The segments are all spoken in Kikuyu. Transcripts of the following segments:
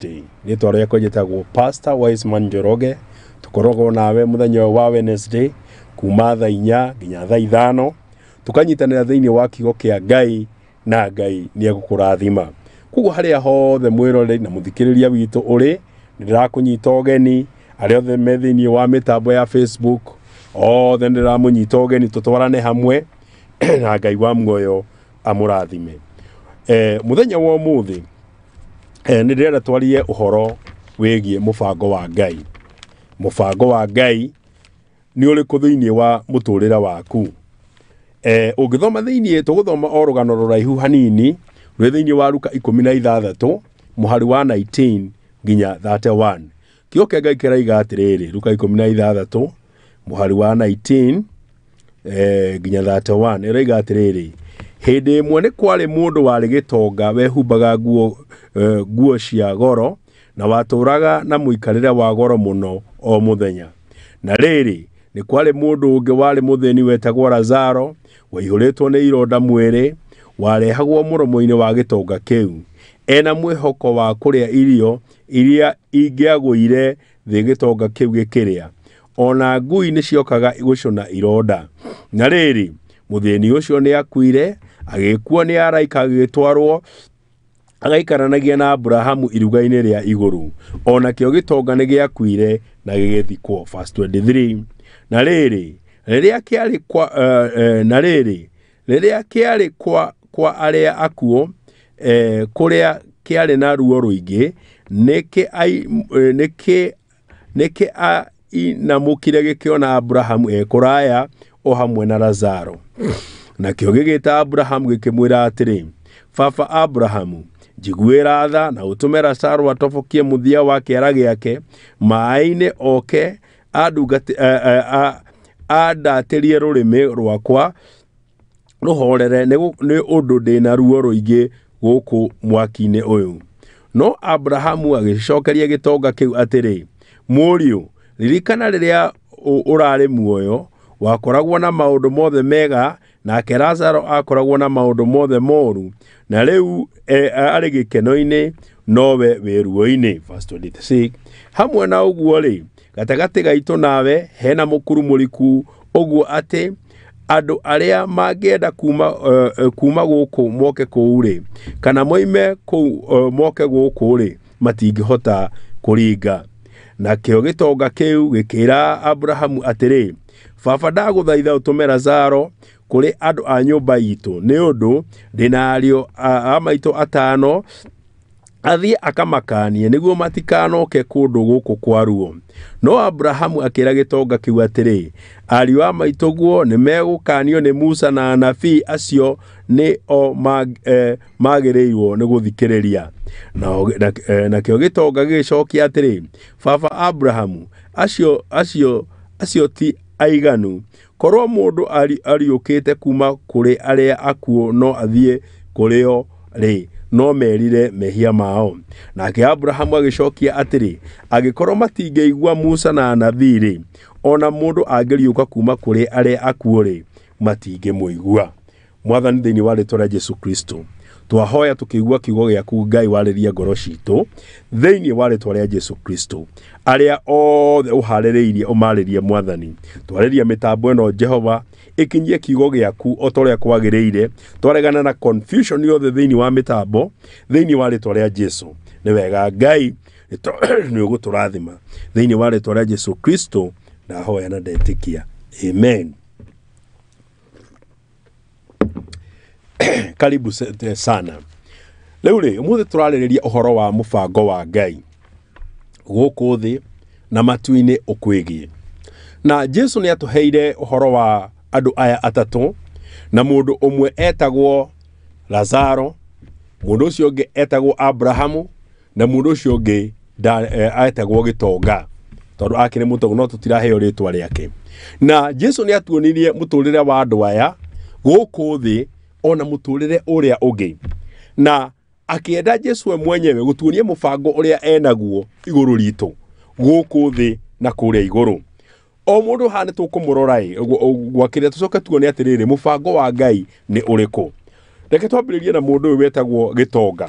Rĩtwa rĩakwa njĩtagwo Pastor Wiseman Njoroge. Tũkoragwo nawe mũthenya ũyũ wa Wednesday kuma thaa 4 nginya thaa 5, tũkanyitanĩra thĩinĩ wa kiugo kĩa Ngai na Ngai nĩ egũkũrathima. Koguo harĩa hothe mwĩroreri na mũthikĩrĩria witũ ũrĩ, nĩ ndĩrakũnyita ũgeni, arĩa othe me thĩinĩ wa mĩtambo ya Facebook, othe nĩ ndĩramũnyita ũgeni tũtwarane hamwe na Ngai wa muoyo amũrathime. Mũthenya wa ũmũthĩ nĩ ndĩrenda twarie ũhoro wĩgiĩ mũbango wa Ngai. Mũbango wa Ngai nĩ ũrĩkũ thĩinĩ wa mũtũrĩre waku? Ũngĩthoma thĩinĩ, tũgũthoma o rũgano rũraihu hanini rwĩ thĩinĩ wa Luka 16 mũhari wa 19 nginya 31. Kiugo kĩa Ngai kĩraiga atĩrĩrĩ, Luka 16 mũhari wa 19 nginya 31 ĩroiga atĩrĩrĩ, hĩndĩ ĩmwe nĩ kwarĩ mũndũ warĩ gĩtonga wehumbaga nguo cia goro na watũraga na mũikarĩre wa goro mũno o mũthenya. Na rĩrĩ, nĩ kwarĩ mũndũ ũngĩ warĩ mũthĩni wetagwo Lazaro, waihũrĩtwo nĩ ironda mwĩrĩ, warehagwo mũromo-inĩ wa gĩtonga kĩu, ena mwĩhoko wa kũrĩa irio iria ingĩagũire thĩ gĩtonga kĩu gĩkĩrĩa. Ona ngui nĩ ciokaga gũcũna ironda. Na rĩrĩ, mũthĩni ũcio nĩ akuire, agĩkuo nĩ araika agĩtwarwo agaikaranagia na Abrahamu iruga-inĩ rĩa igũrũ. Ona kĩo gĩtonga nĩ gĩakuire na gĩgĩthikwo. Verse 23. Na rĩrĩ, rĩrĩa kĩarĩ kwa, na rĩrĩ, rĩrĩa kĩarĩ kwa arĩa akuũ, kũrĩa kĩarĩ na ruo rũingĩ, nĩkĩ ainamũkire gĩkĩona Abrahamu e kũraya o hamwe na Lazaro. Nakĩo gĩgĩta Abrahamu gĩkĩmwĩra atĩrĩ, Baba Abrahamu, njiguĩra tha na ũtũme Lazaro atobokie mũthia wa kĩara gĩake maaĩ-inĩ oke andatĩrie rũrĩmĩ rwakwa rũhorere nĩ ũndũ ndĩna ruo rũingĩ gũkũ mwaki-inĩ ũyũ. No Abrahamu agĩcokeria gĩtonga kĩu atĩrĩ, Mũriũ, ririkana rĩrĩa ũrarĩ muoyo, wakoragwo na maũndũ mothe mega, nake Lazaro akoragwo na maũndũ mothe moru, na rĩu arĩ gĩkeno-inĩ, nowe wĩ ruo-inĩ. Verse 26. Hamwe na ũguo rĩ, gatagatĩ gaitũ nawe hena mũkuru mũriku ũguo atĩ andũ arĩa mangĩenda kuma gũkũ moke kũu rĩ, kana moime kũu moke gũkũ rĩ, matingĩhota kũringa. Nakĩo gĩtonga kĩu gĩkĩra Abrahamu atĩrĩ, Baba, ndagũthaitha ũtũme Lazaro kũrĩ andũ a nyũmba itũ, nĩ ũndũ ndĩna ariũ a maitũ 5, athiĩ akamakanie nĩguo matikanoke kũndũ gũkũ kwa ruo. No Abrahamu akĩra gĩtonga kĩu atĩrĩ, ariũ a maitũguo nĩ megũkanio nĩ Musa na anabii acio nĩ o magĩrĩirwo nĩ gũthikĩrĩria. Nakĩo gĩtonga gĩgĩcokia atĩrĩ, Baba Abrahamu, acio ti aiganu. Korwo mũndũ ariũkĩte kuma kũrĩ arĩa akuũ no athiĩ kũrĩ o rĩ, no merire mehia mao. Nake Abrahamu agĩcokia atĩrĩ, angĩkorwo matingĩigua Musa na anabii rĩ, ona mũndũ angĩriũka kuma kũrĩ arĩa akuũ rĩ, matingĩmũigua. Mwathani, thĩinĩ wa rĩĩtwa rĩa Jesu Kristo, twahoya tũkĩigua kiugo gĩaku Ngai warĩrie ngoro citũ thĩinĩ wa rĩĩtwa rĩa Jesu Kristo. Arĩa othe ũharĩrĩirie ũmarĩrie Mwathani, twarĩrie mĩtambo ĩno Jehova ĩkinyie kiugo gĩaku o ta ũrĩa kwagĩrĩire. Twaregana na confusion yothe thĩinĩ wa mĩtambo thĩinĩ wa rĩĩtwa rĩa Jesu. Nĩ wega Ngai nĩ ũgũtũrathima thĩinĩ wa rĩĩtwa rĩa Jesu Kristo, ndahoya na ndetĩkia, amen. Karibu sana. Rĩu rĩ, ũmũthĩ tũrarĩrĩria ũhoro wa mũbango wa Ngai gũkũ thĩ na matu-inĩ ũkwĩgiĩ. Na Jesu nĩ atũheire ũhoro wa andũ aya atatũ, na mũndũ ũmwe etagwo Lazaro, mũndũ ũcio ũngĩ etagwo Abrahamu, na mũndũ ũcio ũngĩ etagwo gĩtonga, tondũ akĩrĩ mũtongu no tũtiraheo rĩtwa rĩake. Na Jesu nĩ atuonirie mũtũrĩre wa andũ aya gũkũ thĩ ona mũtũrĩre ũrĩa ũngĩ, na akĩenda Jesu we mwenyewe gũtuonia mũbango ũrĩa enaguo igũrũ ritũ gũkũ thĩ na kũrĩa igũrũ. O mũndũ haha nĩ tũkũmũrora ĩ, gwakĩrĩa tũcoke tuone atĩrĩrĩ, mũbango wa Ngai nĩ ũrĩkũ. Reke twambĩrĩrie na mũndũ ũyũ wetagwo gĩtonga.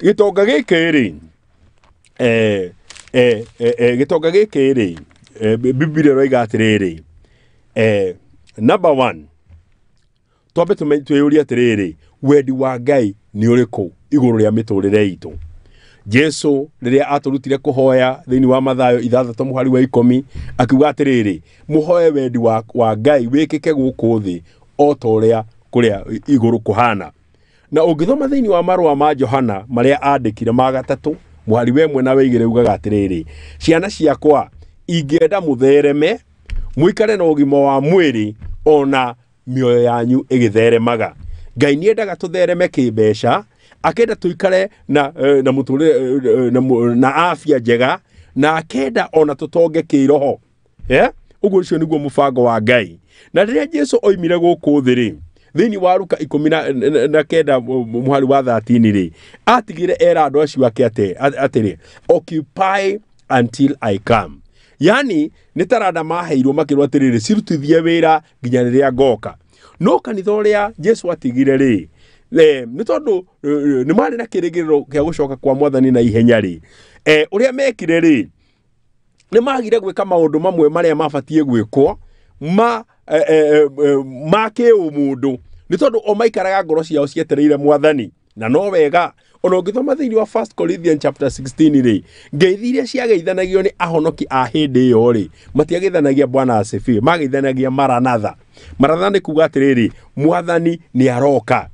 Gĩtonga gĩkĩ rĩ, Gĩtonga gĩkĩ rĩ, Bibilia ĩroiga atĩrĩrĩ, number one, twambe twĩyũrie atĩrĩrĩ, wendi wa Ngai nĩ ũrĩkũ igũrũ rĩa mĩtũrĩre itũ? Jesu rĩrĩa atũrutire kũhoya thĩinĩ wa Mathayo 6:10 akiuga atĩrĩrĩ, mũhoe wendi wa Ngai wĩkĩke gũkũ thĩ o ta ũrĩa kũrĩa igũrũ kũhana. Na ũngĩthoma thĩinĩ wa marũa ma Johana marĩa andĩkire ma 3:1-2 ugaga atĩrĩrĩ, ciana ciakwa ingĩenda mũthereme mũikare na ũgima wa mwĩrĩ ona mĩoyo yanyu ĩgĩtheremaga. Ngai nĩendaga tũthereme kĩmbeca, akenda tũikare na na mũtũrĩre na afya njega, na akenda ona tũtonge kĩroho. Ũguo ũcio nĩguo mũbango wa Ngai. Na rĩrĩa Jesu oimire gũkũ thĩ rĩ, thĩinĩ wa Luka 19:13 rĩ, atigire era andũ acio ake atĩrĩ, occupy until I come. Yani nĩ taranda maheirwo makĩrwo atĩrĩrĩ, cirutithie wĩra nginya rĩrĩa ngoka. No kanitha ũrĩa Jesu atigire rĩ, nĩ tondũ nĩ marĩ na kĩrĩgĩrĩro kĩa gũcoka kwa mwathani na ihenya rĩ, ũrĩa mekire rĩ, nĩ magire gwĩka maũndũ mamwe marĩa mabatiĩ gwĩkwo ma kĩũmũndũ, nĩ tondũ o maikaraga ngoro ciao cietereire mwathani. Na no wega ona ũngĩthoma thĩinĩ wa 1 Corinthians chapter 16 rĩ, ngeithi iria ciageithanagio nĩ ahonoki a hĩndĩ ĩyo rĩ, matiageithanagia Bwana asifiwe, mageithanagia Maranatha. Maranatha nĩ kuga atĩrĩrĩ, mwathani nĩ aroka.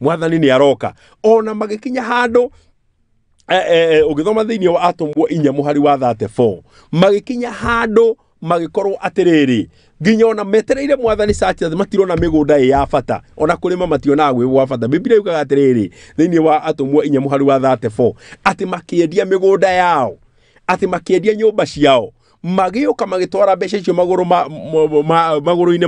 Mwathani nĩ aroka. Ona magĩkinya handũ ũngĩthoma thĩinĩ wa Atũmwo 4:34, magĩkinya handũ magĩkorwo atĩrĩrĩ, nginya ona metereire mwathani such matirona mĩgũnda ĩ ya bata, ona kũrĩma mationaga gwĩ gwa bata. Biblia yugaga atĩrĩrĩ thĩinĩ wa Atũmwo 4:34 atĩ makĩendia mĩgũnda yao, atĩ makĩendia nyũmba ciao, magĩũka magĩtwara mbeca icio magũrũ-inĩ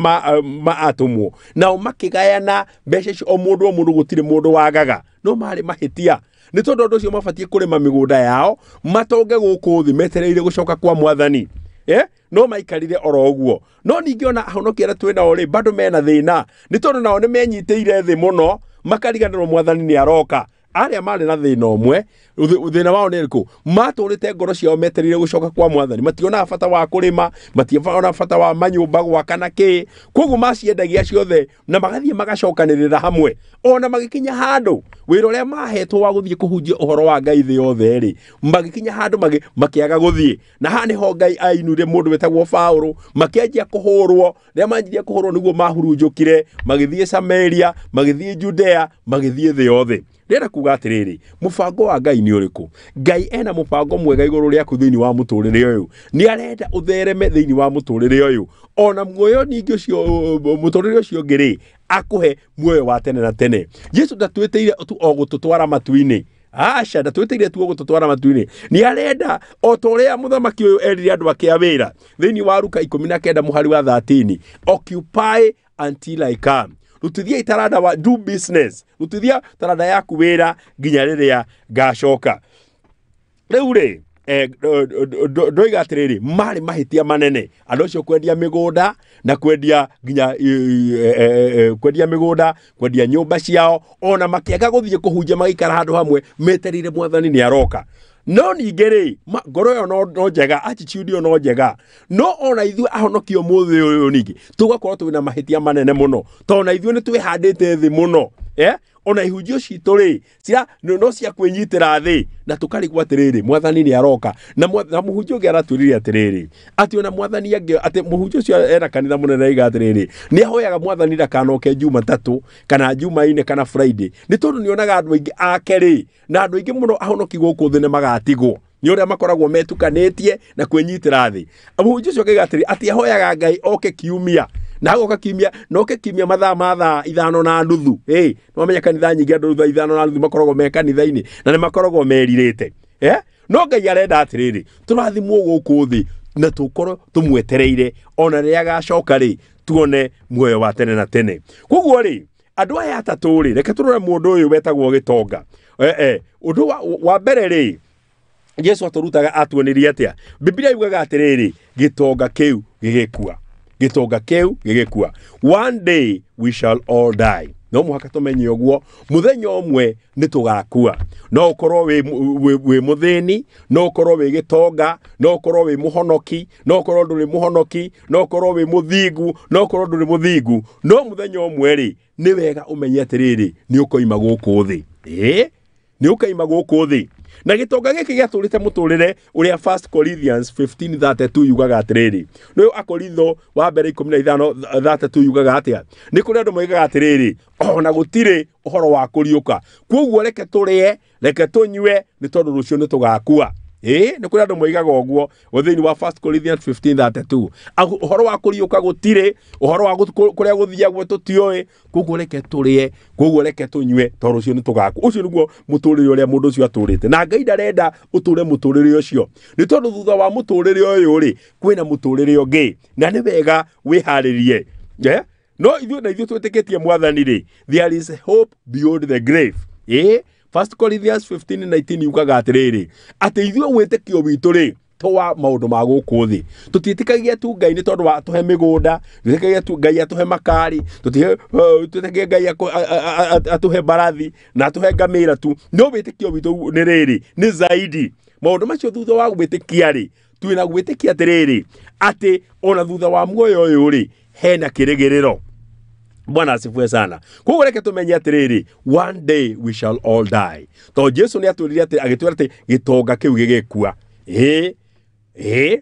ma atũmwo, nao makĩgayana mbeca icio o mũndũ o mũndũ, gũtirĩ mũndũ wagaga. No marĩ mahĩtia, nĩ tondũ andũ acio mabatiĩ kũrĩma mĩgũnda yao matonge gũkũ thĩ metereire gũcoka kwa mwathani. No maikarire oro ũguo. No ningĩ ona ahonoki arĩa twĩ nao rĩ, bado mena thĩna, nĩ tondũ nao nĩ menyitĩire thĩ mũno, makariganĩrwo mwathani nĩ aroka. Arĩa marĩ na thĩna ũmwe, thĩna wao nĩ ũrĩkũ? Matũrĩte ngoro ciao metereire gũcoka kwa mwathani, mationaga bata wa kũrĩma, mationaga bata wa manyũmba gwaka na kĩ, koguo maciendagia ciothe na magathiĩ magacokanĩrĩra hamwe. Ona magĩkinya handũ wĩra ũrĩa mahetwo wa gũthiĩ kũhunjia ũhoro wa Ngai thĩ yothe rĩ, magĩkinya handũ makĩaga gũthiĩ. Na haha nĩho Ngai ainũire mũndũ wetagwo Paũlũ, makĩanjia kũhũrwo. Rĩrĩa manjirie kũhũrwo nĩguo mahurunjũkire, magĩthiĩ Samaria, magĩthiĩ Judea, magĩthiĩ thĩ yothe. Ndĩrenda kuga atĩrĩrĩ, mũbango wa Ngai nĩ ũrĩkũ? Ngai ena mũbango mwega igũrũ rĩaku thĩinĩ wa mũtũrĩre ũyũ. Nĩ arenda ũthereme thĩinĩ wa mũtũrĩre ũyũ. Ona muoyo ningĩ ũcio, mũtũrĩre ũcio ũngĩ rĩ, akũhe muoyo wa tene na tene. Jesu ndatwĩtĩire tu o gũtũtwara matu-inĩ. Aca, ndatwĩtĩire tu o gũtũtwara matu-inĩ. Nĩ arenda o ta ũrĩa mũthamaki ũyũ erire andũ ake a wĩra thĩinĩ wa Luka 19:13, occupy until I come. Rutithia itaranda wa do business, rutithia taranda yaku wĩra nginya rĩrĩa ngacoka. Rĩu rĩ, ndoiga atĩrĩrĩ, marĩ mahĩtia manene andũ acio kwendia mĩgũnda na kwendia nginya kwendia mĩgũnda, kwendia nyũmba ciao, ona makĩaga gũthiĩ kũhunjia, magĩikara handũ hamwe metereire mwathani nĩ aroka. No ningĩ rĩ, ngoro ĩyo no njega, attitude ĩyo no njega, no ona ithuĩ ahonoki ũmũthĩ ũyũ ningĩ tũgakorwo twĩna mahĩtia manene mũno, tondũ ona ithuĩ nĩ twĩhandĩte thĩ mũno. Ona ihunjio citũ rĩ, no cia kwĩnyitĩra thĩ, na tũkarigwo atĩrĩrĩ, mwathani nĩ aroka. Na mũhunjia ũngĩ aratwĩrire atĩrĩrĩ, atĩ ona mwathani angĩ, atĩ mũhunjia ũcio ena kanitha mũnene aiga atĩrĩrĩ, nĩ ahoyaga mwathani ndakanoke Jumatatũ kana Jumaine kana Friday, nĩ tondũ nĩonaga andũ aingĩ ake rĩ, na andũ aingĩ mũno ahonoki gũkũ thĩ nĩ magatigwo nĩ ũrĩa makoragwo metukanĩtie na kwĩnyitĩra thĩ. Mũhunjia ũcio akaiga atĩrĩ, atĩ ahoyaga Ngai oke kiumia, na agoka kiumia, na oke kiumia mathaa ma thaa 5:30. Nĩwamenya kanitha nyingĩ andũ thaa 5:30 makoragwo me kanitha-inĩ na nĩ makoragwo merirĩte. No Ngai arenda atĩrĩrĩ, tũrathimwo gũkũ thĩ na tũkorwo tũmwetereire ona rĩrĩa agacoka rĩ, tuone muoyo wa tene na tene. Koguo rĩ, andũ aya atatũ rĩ, reke tũrore mũndũ ũyũ wetagwo gĩtonga. Ũndũ wa mbere rĩ, Jesu atũrutaga atuonirie atĩa? Biblia yugaga atĩrĩrĩ, gĩtonga kĩu gĩgĩkua. Gĩtonga kĩu gĩgĩkua. One day we shall all die. No mũhaka tũmenye ũguo, mũthenya ũmwe nĩ tũgakua. No ũkorwo wĩ mũthĩni, no ũkorwo wĩ gĩtonga, no ũkorwo wĩ mũhonoki, no ũkorwo ndũrĩ mũhonoki, no ũkorwo wĩ mũthingu, no ũkorwo ndũrĩ mũthingu, no mũthenya ũmwe rĩ, nĩ wega ũmenye atĩrĩrĩ, nĩ ũkoima gũkũ thĩ. Ĩĩ, nĩ ũkaima gũkũ thĩ. Na gĩtonga gĩkĩ gĩatũrĩte mũtũrĩre ũrĩa 1 Corinthians 15:32 yugaga atĩrĩrĩ. Nĩyo Akorintho wa mbere 15:32 yugaga atĩa? Nĩ kũrĩ andũ moigaga atĩrĩrĩ, ona gũtirĩ ũhoro wa kũriũka, kwoguo reke tũrĩe, reke tũnyue, nĩ tondũ rũciũ nĩ tũgakua. Ĩĩ, nĩ kũrĩ andũ moigaga ũguo thĩinĩ wa 1 Corinthians 15:32. Ũhoro wa kũriũka gũtirĩ, ũhoro wa kũrĩa gũthiagwo tũtiũĩ, koguo reke tũrĩe, koguo reke tũnyue, tondũ rũciũ nĩ tũgakua. Ũcio nĩguo mũtũrĩre ũrĩa mũndũ ũcio atũrĩte. Na Ngai ndarenda ũtũre mũtũrĩre ũcio, nĩ tondũ thutha wa mũtũrĩre ũyũ rĩ, kwĩna mũtũrĩre ũngĩ, na nĩ wega wĩharĩrie. No ithuĩ na ithuĩ twĩtĩkĩtie Mwathani rĩ, there is hope beyond the grave. Ĩĩ, 1 Corinthians 15:19 yugaga atĩrĩrĩ, atĩ ithuĩ wĩtĩkio witũ rĩ, to wa maũndũ ma gũkũ thĩ. Tũtiĩtĩkagia tu Ngai nĩ tondũ wa atũhe mĩgũnda, tũtiĩtĩkagia tu Ngai atũhe makari, tũtiĩtĩkagia Ngai atũhe mbarathi na atũhe ngamĩra tu. No wĩtĩkio witũ nĩ rĩrĩ, nĩ zaidi. Maũndũ macio thutha wa gwĩtĩkia rĩ, twĩna gwĩtĩkia atĩrĩrĩ, atĩ ona thutha wa muoyo ũyũ rĩ, hena kĩrĩgĩrĩro. Bwana asifiwe sana. Koguo reke tũmenye atĩrĩrĩ, one day we shall all die. Tondũ Jesu nĩ atwĩrire atĩ, agĩtwĩra atĩ gĩtonga kĩu gĩgĩkua. Ĩĩ, ĩĩ.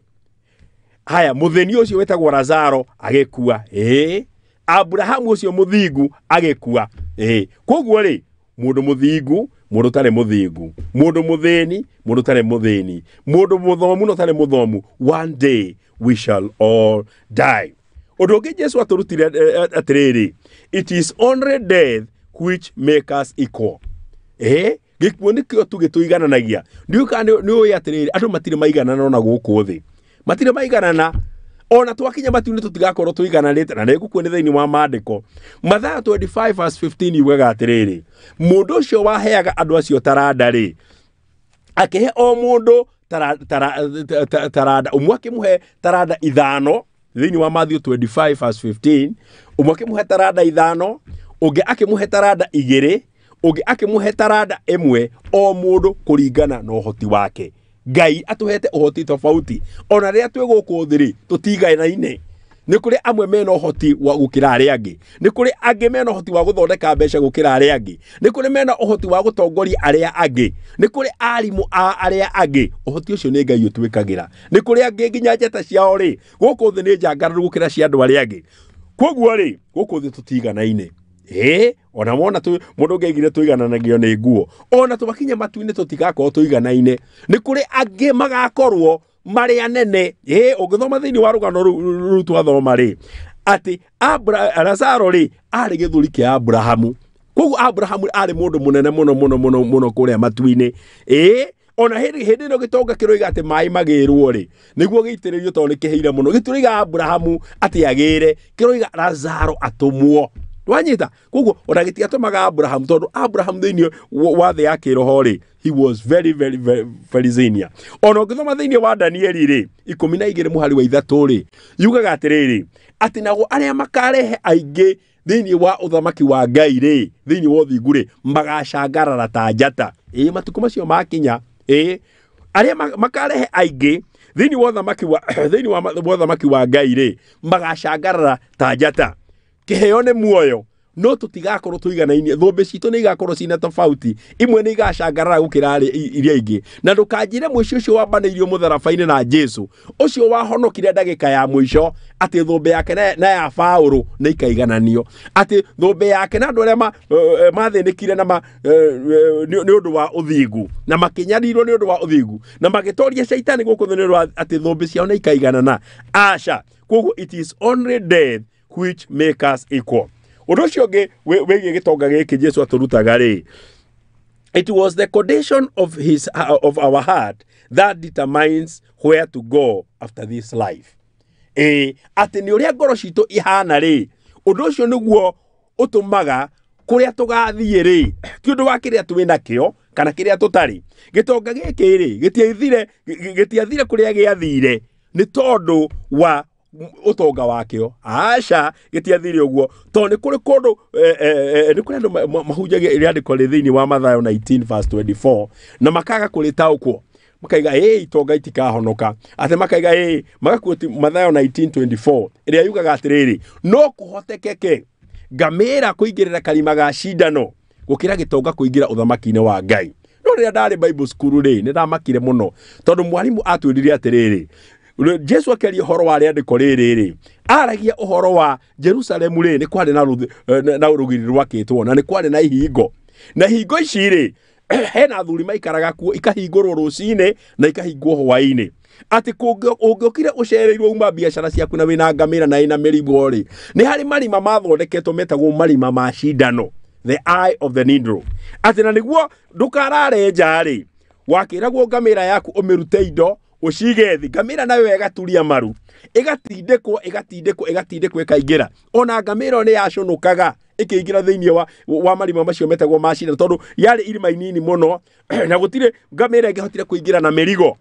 Haya, mũthĩni ũcio wĩtagwo Lazaro agĩkua. Ĩĩ. Abrahamu ũcio mũthingu agĩkua. Ĩĩ. Koguo rĩ, mũndũ mũthingu, mũndũ ũtarĩ mũthingu, mũndũ mũthĩni, mũndũ ũtarĩ mũthĩni, mũndũ mũthomu na ũtarĩ mũthomu, one day we shall all die. Ũndũ ũngĩ Jesu atũrutire atĩrĩrĩ, it is only death which make us equal. Ĩĩ, gĩkuũ nĩkĩo tu gĩtũigananagia. Ndiũĩ kana nĩ ũĩ atĩrĩrĩ, andũ matirĩ maiganana ona gũkũ thĩ. Matirĩ maiganana. Ona twakinya matu-inĩ tũtigakorwo tũigananĩte, na nĩngũkuonia thĩinĩ wa maandĩko. Mathayo 25 verse 15 yugaga atĩrĩrĩ, mũndũ ũcio waheaga andũ acio taranda rĩ, akĩhe o mũndũ taranda, ũmwe akĩmũhe taranda 5, thĩinĩ wa Matthew 25 verse 15, ũmwe akĩmũhe taranda 5, ũngĩ akĩmũhe taranda 2, ũngĩ akĩmũhe taranda 1, o mũndũ kũringana na ũhoti wake. Ngai atũhete ũhoti tofauti. Ona rĩrĩa twĩ gũkũ thĩ rĩ, tũtiganaine. Nĩ kũrĩ amwe mena ũhoti wa gũkĩra arĩa angĩ. Nĩ kũrĩ angĩ mena ũhoti wa gũthondeka mbeca gũkĩra arĩa angĩ. Nĩ kũrĩ mena ũhoti wa gũtongoria arĩa angĩ. Nĩ kũrĩ arimũ a arĩa angĩ. Ũhoti ũcio nĩ Ngai ũtwĩkagĩra. Nĩ kũrĩ angĩ nginya njata ciao rĩ, gũkũ thĩ nĩ njangarũ gũkĩra cia andũ arĩa angĩ. Koguo rĩ, gũkũ thĩ tũtiganaine. Ĩĩ, ona wona tu mũndũ ũngĩaigire tũigananagio nĩ nguo. Ona twakinya matu-inĩ tũtigakorwo tũiganaine. Nĩ kũrĩ angĩ magakorwo marĩ anene. Ĩĩ, ũngĩthoma thĩinĩ wa rũgano rũu twathoma rĩ, atĩ Lazaro rĩ, arĩ gĩthũri kĩa Abrahamu. Koguo Abrahamu arĩ mũndũ mũnene mũno mũno mũno mũno kũrĩa matu-inĩ. Ĩĩ, ona hĩndĩ ĩno gĩtonga kĩroiga atĩ maĩ magĩrwo rĩ, nĩguo gĩitĩrĩrio tondũ nĩ kĩhĩire mũno. Gĩtiroiga Abrahamu atĩ agĩre, kĩroiga Lazaro atũmwo. Wanyita? Koguo ona gĩtiatũmaga Abrahamu tondũ Abrahamu thĩinĩ wa thĩ ya kĩroho rĩ, he was very, very, very, very senior. Ona ũngĩthoma thĩinĩ wa Danieli rĩ, 12 mũhari wa 3 rĩ, yugaga atĩrĩrĩ, atĩ nago arĩa makarehe aingĩ thĩinĩ wa ũthamaki wa Ngai rĩ, thĩinĩ wa ũthingu rĩ, magacangarara ta njata. Ĩĩ, matukũ macio makinya, ĩĩ, arĩa makarehe aingĩ thĩinĩ wa ũthamaki wa, thĩinĩ wa ũthamaki wa Ngai rĩ, magacangarara ta njata. Kĩheo nĩ muoyo, no tũtigakorwo tũiganaine. Thũmbĩ citũ nĩ igakorwo cina tofauti, imwe nĩ igacangarara gũkĩra iria ingĩ. Na ndũkanjĩre mũici ũcio wambanĩirio mũtharaba-inĩ na Jesu, ũcio wahonokire ndagĩka ya mũico, atĩ thũmbĩ yake na ya Paũlũ nĩ ikaigananio, atĩ thũmbĩ yake na andũ arĩa mathĩnĩkire na nĩ ũndũ wa ũthingu, na makĩnyarirwo nĩ ũndũ wa ũthingu, na magĩtoria caitani gũkũ thĩ nĩ ũndũ wa atĩ thũmbĩ ciao nĩ ikaiganana. Aca. Koguo it is only death which make us equal. Ũndũ ũcio ũngĩ wĩgiĩ gĩtonga gĩkĩ Jesu atũrutaga rĩ, it was the condition of our heart that determines where to go after this life. Ĩĩ, atĩ nĩ ũrĩa ngoro citũ ihana rĩ, ũndũ ũcio nĩguo ũtũmaga kũrĩa tũgathiĩ rĩ, ti ũndũ wa kĩrĩa twĩ nakĩo kana kĩrĩa tũtarĩ. Gĩtonga gĩkĩ rĩ, gĩtiathire kũrĩa gĩathire nĩ tondũ wa Ũtonga wakĩo. Aca, gĩtiathire ũguo, tondũ nĩ kũrĩ kũndũ nĩ kũrĩ andũ mahunjagia rĩandĩko rĩ thĩinĩ wa Mathayo 19 verse 24 na makaga kũrĩtaũkwo, makaiga ĩ itonga itikahonoka, atĩ makaiga ĩ magakuoti Mathayo 19:24 ĩrĩa yugaga atĩrĩrĩ, no kũhotekeke ngamĩra kũingĩrĩra karima ga cindano gũkĩra gĩtonga kũingĩra ũthamaki-inĩ wa Ngai. No rĩrĩa ndarĩ Bible school rĩ, nĩ ndamakire mũno tondũ mwarimũ atwĩrire atĩrĩrĩ, Jesu akĩaria ũhoro wa rĩandĩko rĩrĩ rĩ, aragia ũhoro wa Jerusalemu rĩ, nĩ kwarĩ na rũgiri rwakĩtwo na nĩ kwarĩ na ihingo, na ihingo ici rĩ, hena athuri maikaraga kuo, ikahingũrwo rũcinĩ na ikahingwo hwaĩ-inĩ, atĩ ũngĩokire ũcereirwo uma biacara ciaku na wĩna ngamĩra na ĩna mĩrigo rĩ, nĩ harĩ marima mathondeketwo metagwo marima ma cindano, the eye of the needle, atĩ na nĩguo ndũkarare nja rĩ, wakĩragwo ngamĩra yaku ũmĩrute indo ũcige thĩ, ngamĩra nayo ĩgaturia maru, ĩgatindĩkwo ĩgatindĩkwo ĩgatindĩkwo ĩkaingĩra. Ona ngamĩra nĩ yacũnũkaga ĩkĩingĩra thĩinĩ wa marima macio metagwo ma cindano, tondũ yarĩ irima inini mũno na gũtirĩ ngamĩra ĩngĩhotire kũingĩra na mĩrigo.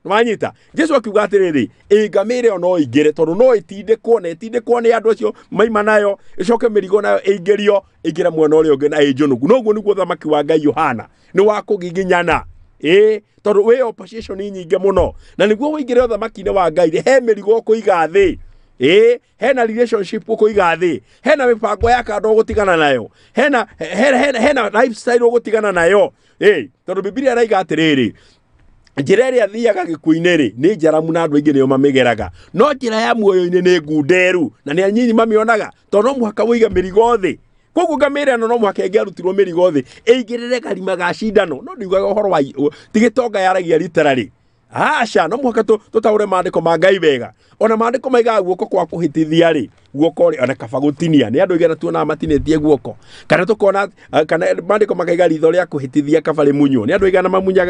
Wanyita? Jesu akiuga atĩrĩrĩ, ĩ ngamĩra ĩyo no ĩingĩre tondũ no ĩtindĩkwo na ĩtindĩkwo nĩ andũ acio maima nayo, ĩcoke mĩrigo nayo ĩingĩrio, ĩingĩre mwena ũrĩa ũngĩ na ĩnjũnũku. Noguo nĩguo ũthamaki wa Ngai ũhana, nĩ wa kũgiginyana. Ĩ tondũ wĩ opposition nyingĩ mũno, na nĩguo ũingĩre ũthamaki-inĩ wa Ngai rĩ, he mĩrigo ũkũiga thĩ, ĩ hena relationship ũkũiga thĩ, hena mĩbango ya kando ũgũtigana nayo, hena lifestyle ũgũtigana nayo. Ĩ tondũ Biblia ĩraiga atĩrĩrĩ, njĩra ĩrĩa thiaga gĩkuũ-inĩ rĩ, nĩ njaramu na andũ aingĩ nĩo mamĩgeraga, no njĩra ya muoyo-inĩ nĩ ngunderu na nĩ anyinyi mamĩonaga, tondũ no mũhaka ũige mĩrigo thĩ. Koguo ngamĩra ĩno no mũhaka ĩngĩarutirwo mĩrigo thĩ ĩingĩrĩre karima ga cindano. No ndiugaga ũhoro wa ti gĩtonga yaragia literally, aca, no mũhaka tũtaũre maandĩko ma Ngai wega. Ona maandĩko maigaga guoko kwa kũhĩtithia rĩ, guoko rĩ, ona kaba gũtinia. Nĩ andũ aigana tuonaga matinĩtie guoko, kana tũkona, kana maandĩko makaiga ritho rĩa kũhĩtithia kaba rĩmunywo. Nĩ andũ aigana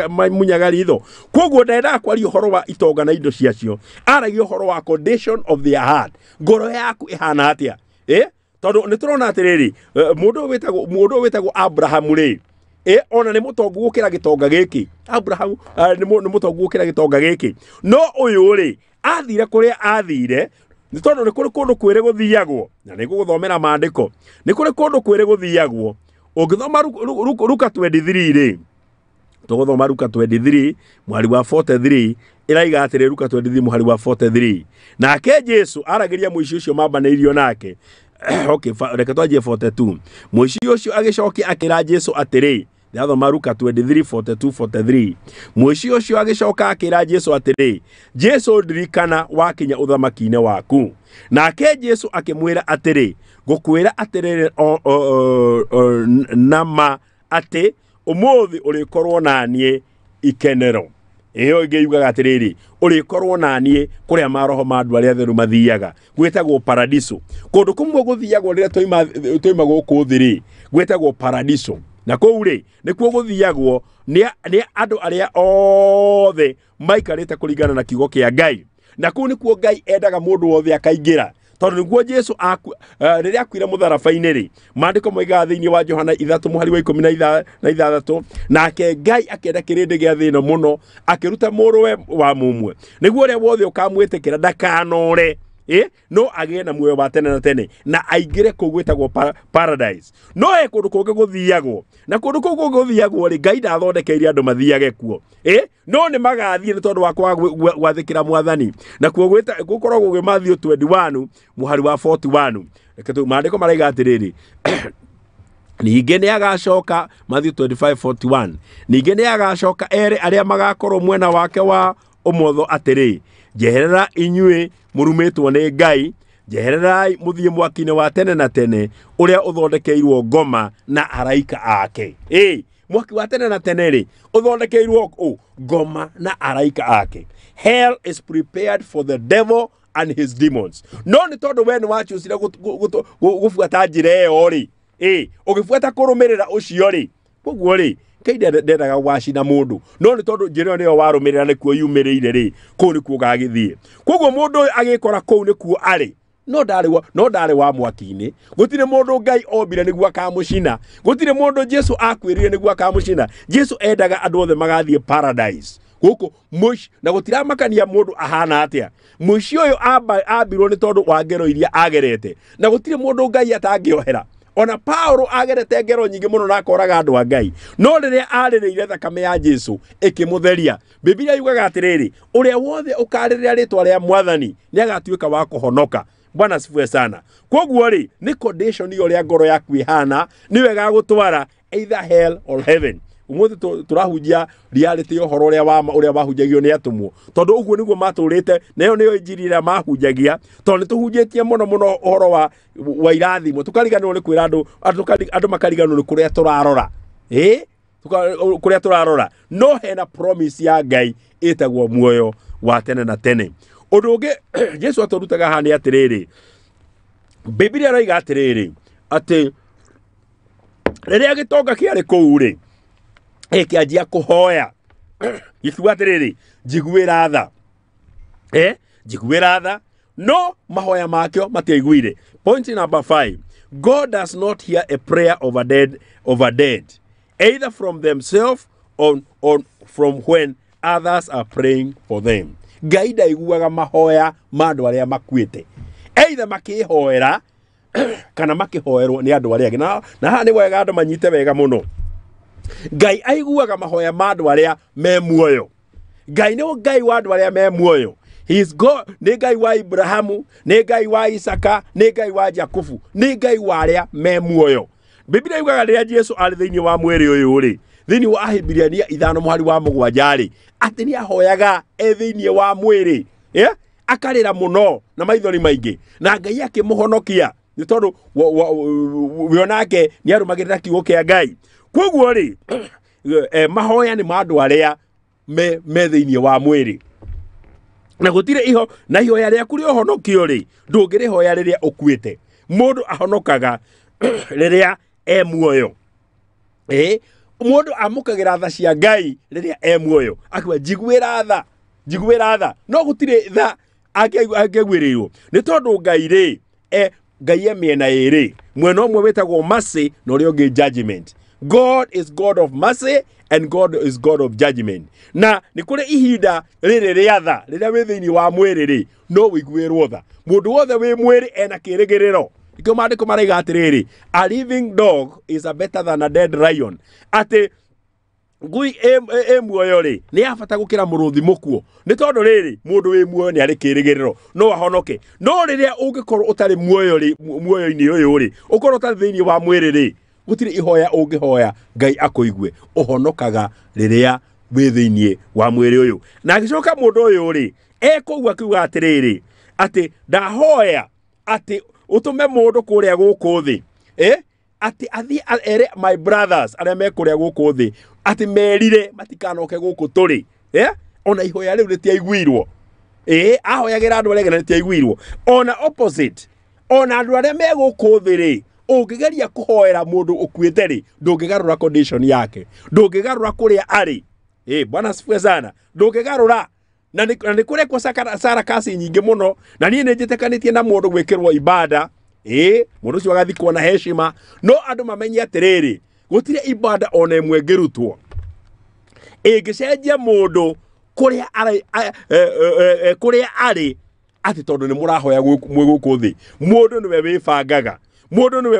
mamunyaga ritho. Koguo ndendaga kwaria ũhoro wa itonga na indo ciacio, aragia ũhoro wa condition of their heart, ngoro yaku ĩhana atĩa. Tondũ nĩ tũrona atĩrĩrĩ, mũndũ ũyũ wĩtagwo Abrahamu rĩ, ona nĩ mũtongu gũkĩra gĩtonga gĩkĩ. Abrahamu nĩ mũtongu gũkĩra gĩtonga gĩkĩ, no ũyũ rĩ, athire kũrĩa athire nĩ tondũ nĩ kũrĩ kũndũ kwĩrĩ gũthiagwo, na nĩ ngũgũthomera maandĩko. Nĩ kũrĩ kũndũ kwĩrĩ gũthiagwo. Ũngĩthoma Luka 23 rĩ, tũgũthoma Luka 23 mũhari wa 43, ĩraiga atĩrĩ, Luka 23 mũhari wa 43, nake Jesu aragĩria mũici ũcio mambanĩirio nake. Okay, reke twanjie 42. Mũici ũcio agĩcokia akĩra Jesu atĩrĩ, ndathoma Luka 23 42 43, mũici ũcio agĩcoka akĩra Jesu atĩrĩ, Jesu ndirikana wakinya ũthamaki-inĩ waku. Nake Jesu akĩmwĩra atĩrĩ, ngũkwĩra atĩrĩrĩ na ma atĩ ũmũthĩ ũrĩkorwo na niĩ ikenero. Ĩyo ĩngĩ yugaga atĩrĩrĩ, ũrĩkorwo na niĩ kũrĩa maroho ma andũ arĩa atheru mathiaga, gwĩtagwo paradiso. Kũndũ kũmwe gũthiagwo rĩrĩa twaima gũkũ thĩ rĩ, gwĩtagwo paradiso, na kũu rĩ nĩkuo gũthiagwo nĩ andũ arĩa othe maikarĩte kũringana na kiugo kĩa Ngai, na kũu nĩkuo Ngai endaga mũndũ wothe akaingĩra, tondũ nĩguo Jesu rĩrĩa akuire mũtharaba-inĩ rĩ, maandĩko moigaga thĩinĩ wa Johana 3 mũhari wa 16, nake Ngai akĩenda kĩrĩndĩ gĩa thĩ ĩno mũno, akĩruta mũrũwe wa mũmwe, nĩguo ũrĩa wothe ũkamwĩtĩkĩra ndakanore, no agĩe na muoyo wa tene na tene na aingĩre kũu gwĩtagwo paradise. No he kũndũ kũngĩ gũthiagwo, na kũndũ kũu kũngĩ gũthiagwo rĩ, Ngai ndathondekeire andũ mathiage kuo, no nĩ magathiĩ nĩ tondũ wa kwaga gwathĩkĩra mwathani. Na kuo gũkoragwo gwĩ Matthew 21 mũhari wa 41. Reke maandĩko maraiga atĩrĩrĩ, ningĩ nĩ agacoka, Matthew 25:41, ningĩ nĩ agacoka ere arĩa magakorwo mwena wake wa ũmotho atĩrĩ, njeherera inyuĩ mũrumĩtwo nĩ Ngai, njehererai mũthiĩ mwaki-inĩ wa tene na tene ũrĩa ũthondekeirwo ngoma na araika ake. Mwaki wa tene na tene rĩ, ũthondekeirwo ũ? Ngoma na araika ake. Hell is prepared for the devil and his demons. No nĩ tondũ we nĩ wachucire gũbuata njĩra ĩyo rĩ, ũgĩbuata kũrũmĩrĩra ũcio rĩ, koguo rĩ, Ngai ndendaga gwacina mũndũ, no nĩ tondũ njĩra ĩyo nĩyo warũmĩrĩra nĩkuo yumĩrĩire rĩ, kũu nĩkuo ũgagĩthiĩ. Koguo mũndũ ũyũ agĩkora kũu nĩkuo arĩ, no ndarĩ wa mwaki-inĩ. Gũtirĩ mũndũ Ngai ombire nĩguo akamũcina, gũtirĩ mũndũ Jesu akuĩrire nĩguo akamũcina. Jesu endaga andũ othe magathiĩ paradise. Gũkũ mũici na gũtiramakania mũndũ ahana atĩa. Mũici ũyũ ambirwo nĩ tondũ wa ngero iria agerete. Na gũtirĩ mũndũ Ngai atangĩohera. Ona Paulo agerete ngero nyingĩ mũno na akoraga andũ a Ngai. No rĩrĩa arĩrĩire thakame ya Jesu ĩkĩmũtheria. Biblia yugaga atĩrĩrĩ, ũrĩa wothe ũkarĩrĩra rĩtwa rĩa Mwathani nĩagatuĩka wa kũhonoka. Bwana asifiwe sana. Koguo rĩ, nĩ condition ũrĩa ngoro yaku ĩhana nĩyo ĩgagũtwara either hell or heaven. Ũmũthĩ tũrahunjia reality ya ũhoro ũrĩa wa ma, ũrĩa wahunjagio nĩ atũmwo, tondũ ũguo nĩguo matũrĩte, nayo nĩyo injiri ĩrĩa mahunjagia, tondũ nĩ tũhunjĩtie mũno mũno ũhoro wa irathimo, tũkariganĩrwo nĩ kwĩra andũ, andũ makariganĩrwo nĩ kũrĩa tũrarora. Kũrĩa tũrarora. No hena promise ya Ngai ĩtagwo muoyo wa tene na tene. Ũndũ ũngĩ Jesu atũrutaga haha nĩ atĩrĩrĩ, Biblia ĩroiga atĩrĩrĩ, atĩ rĩrĩa gĩtonga kĩarĩ kũu rĩ, gĩkĩanjia kũhoya, gĩkiuga atĩrĩrĩ, njiguĩra tha. Njiguĩra tha. No mahoya makĩo matiaiguire. Point number 5, God does not hear a prayer of a dead, of a dead, either from themselves or from when others are praying for them. Ngai ndaiguaga mahoya ma andũ arĩa makuĩte, either makĩhoera kana makĩhoerwo nĩ andũ arĩa angĩ. Na haha nĩ wega andũ manyite wega mũno. Ngai aiguaga mahoya ma andũ arĩa me muoyo. Ngai nĩ Ngai wa andũ arĩa me muoyo. He is God, nĩ Ngai wa Ibrahamu, nĩ Ngai wa Isaka, nĩ Ngai wa Jakubu, nĩ Ngai wa arĩa me muoyo. Biblia yugaga rĩrĩa Jesu arĩ thĩinĩ wa mwĩrĩ ũyũ rĩ, thĩinĩ wa Ahibirania 5:7 rĩ, atĩ nĩ ahoyaga e thĩinĩ wa mwĩrĩ, akarĩra mũno na maithori maingĩ, na Ngai akĩmũhonokia nĩ tondũ we onake nĩ arũmagĩrĩra kiugo kĩa Ngai. Koguo rĩ, mahoya nĩ ma andũ arĩa me thĩinĩ wa mwĩrĩ. Na gũtirĩ iho, na ihoya rĩaku rĩa ũhonokio rĩ, ndũngĩrĩhoya rĩrĩa ũkuĩte. Mũndũ ahonokaga rĩrĩa e muoyo. Mũndũ amũkagĩra tha cia Ngai rĩrĩa e muoyo. Akiuga njiguĩra tha, njiguĩra tha. No gũtirĩ tha angĩaiguĩrĩirwo. Nĩ tondũ Ngai rĩ, Ngai e mĩena ĩrĩ. Mwena ũmwe wĩtagwo mercy na ũrĩa ũngĩ judgment. God is God of mercy and God is God of judgment. Na nĩ kũrĩ ihinda rĩrĩ rĩa tha, rĩrĩa wĩ thĩinĩ wa mwĩrĩ rĩ, no ũiguĩrwo tha. Mũndũ wothe wĩ mwĩrĩ ena kĩĩrĩgĩrĩro. Nĩkĩo maandĩko maraiga atĩrĩrĩ, a living dog is a better than a dead lion. Atĩ ngui ĩ muoyo rĩ, nĩ ya bata gũkĩra mũrũthi mũkuũ. Nĩ tondũ rĩrĩ, mũndũ wĩ muoyo nĩ arĩ kĩĩrĩgĩrĩro, no ahonoke. No rĩrĩa ũngĩkorwo ũtarĩ muoyo rĩ, muoyo-inĩ ũyũ rĩ, ũkorwo ũtarĩ thĩinĩ wa mwĩrĩ rĩ, gũtirĩ ihoya ũngĩhoya Ngai akũigue. Ũhonokaga rĩrĩa wĩ thĩinĩ wa mwĩrĩ ũyũ. Na agĩcoka mũndũ ũyũ rĩ, ekũu akiuga atĩrĩrĩ, atĩ ndahoya atĩ ũtũme mũndũ kũrĩa gũkũ thĩ, atĩ athiĩ ere my brothers arĩa me kũrĩa gũkũ thĩ, atĩ merire matikanoke gũkũ tũrĩ. Ona ihoya rĩu rĩtiaiguirwo. Ahoyagĩra andũ arĩa angĩ na rĩtiaiguirwo. Ona opposite, ona andũ arĩa me gũkũ thĩ rĩ, ũngĩgeria kũhoera mũndũ ũkuĩte rĩ, ndũngĩgarũra condition yake, ndũngĩgarũra kũrĩa arĩ. Bwana asifiwe sana. Ndũngĩgarũra. Na nĩ kũrekwo sarakasi nyingĩ mũno, na niĩ nĩ njĩtĩkanĩtie na mũndũ gwĩkĩrwo ibada. Mũndũ ũcio agathikwo na heshima. No andũ mamenye atĩrĩrĩ, gũtirĩ ibada ona ĩmwe ĩngĩrutwo ĩngĩcenjia mũndũ kũrĩa kũrĩa arĩ, atĩ tondũ nĩ mũrahoya mwĩ gũkũ thĩ. Mũndũ nĩwe wĩbangaga. Mũndũ nĩwe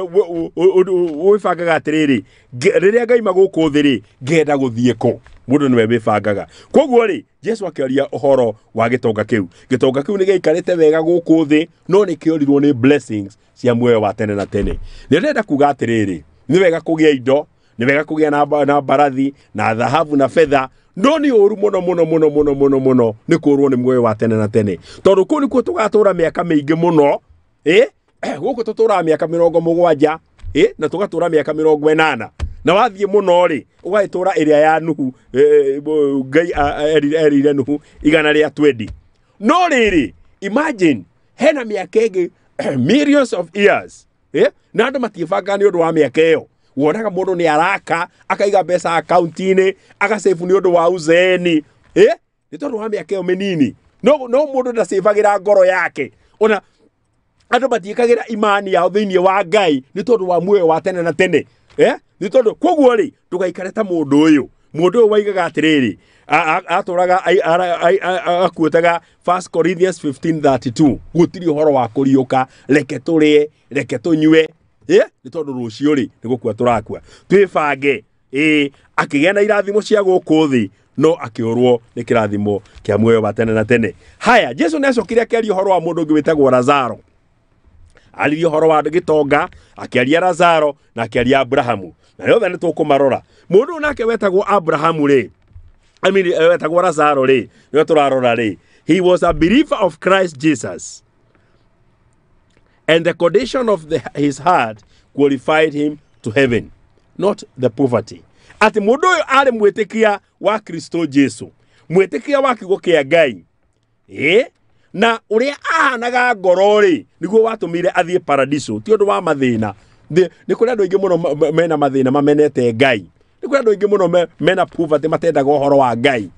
wĩbangaga atĩrĩrĩ, rĩrĩa ngaima gũkũ thĩ rĩ, ngenda gũthiĩ kũ? Mũndũ nĩwe wĩbangaga. Koguo rĩ, Jesu akĩaria ũhoro wa gĩtonga kĩu. Gĩtonga kĩu nĩ gĩaikarĩte wega gũkũ thĩ, no nĩ kĩorirwo nĩ blessings cia muoyo wa tene na tene. Nĩ ndĩrenda kuga atĩrĩrĩ, nĩ wega kũgĩa indo, nĩ wega kũgĩa na mbarathi, na thahabu na betha, no nĩ ũru mũno mũno mũno mũno mũno mũno nĩ kũrwo nĩ muoyo wa tene na tene. Tondũ kũu nĩkuo tũgatũra mĩaka mĩingĩ mũno, gũkũ tũtũraga mĩaka 70, na tũgatũra mĩaka 80. Na wathiĩ mũno rĩ, ũgagĩtũra ĩrĩa ya Nuhu, Ngai erire Nuhu igana rĩa twendi. No rĩrĩ, imagine hena mĩaka ĩngĩ millions of years, na andũ matiĩbangaga nĩ ũndũ wa mĩaka ĩyo. Wonaga mũndũ nĩ araka, akaiga mbeca akaunti-inĩ, agacebu nĩ ũndũ wa uzeeni, nĩ tondũ wa mĩaka ĩyo mĩnini. No mũndũ ndacĩbagĩra ngoro yake. Ona andũ matiĩkagĩra imani yao thĩinĩ wa Ngai nĩ tondũ wa muoyo wa tene na tene. Nĩ tondũ koguo rĩ, ndũgaikare ta mũndũ ũyũ. Mũndũ ũyũ waigaga atĩrĩrĩ, atũraga akuĩtaga 1 Corinthians 15:32, gũtirĩ ũhoro wa kũriũka, reke tũrĩe, reke tũnyue, nĩ tondũ rũciũ rĩ nĩ gũkua tũrakua, twĩbange. Akĩgĩa na irathimo cia gũkũ thĩ, no akĩũrwo nĩ kĩrathimo kĩa muoyo wa tene na tene. Haya, Jesu nĩ acokire akĩaria ũhoro wa mũndũ ũngĩ wĩtagwo Lazaro. Aririe ũhoro wa gĩtonga, akĩaria Lazaro na akĩaria Abrahamu, na yothe nĩ tũkũmarora. Mũndũ ũyũ nake wetagwo Abrahamu rĩ, I mean, wetagwo Lazaro rĩ, nĩwe tũrarora rĩ, he was a believer of Christ Jesus, and the condition of his heart qualified him to heaven, not the poverty. Atĩ mũndũ ũyũ arĩ mwĩtĩkia wa Kristo Jesu, mwĩtĩkia wa kiugo kĩa Ngai, na ũrĩa ahanaga ngoro rĩ, nĩguo watũmire athiĩ paradiso, ti ũndũ wa mathĩna. Nĩ kũrĩ andũ aingĩ mũno mena mathĩna mamenete Ngai, nĩ kũrĩ andũ aingĩ mũno mena poverty matendaga ũhoro wa Ngai.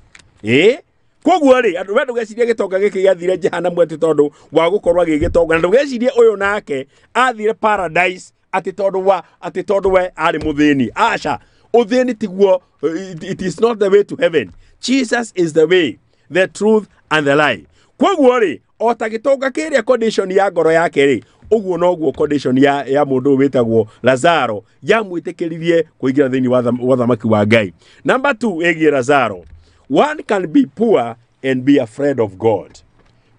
Koguo rĩ, andũ we ndũgecirie gĩtonga gĩkĩ gĩathire Jehanamu atĩ tondũ wa gũkorwo agĩgĩtonga, na ndũgecirie ũyũ nake athire paradise atĩ tondũ we arĩ mũthĩni. Aca, ũthĩni tiguo, it is not the way to heaven. Jesus is the way, the truth and the life. Koguo rĩ, o ta gĩtonga kĩrĩa condition ya ngoro yake rĩ, ũguo noguo condition ya mũndũ wĩtagwo Lazaro yamwĩtĩkĩririe kũingĩra thĩinĩ wa thamaki wa Ngai. Number 2 ĩgiĩ Lazaro, one can be poor and be a friend of God.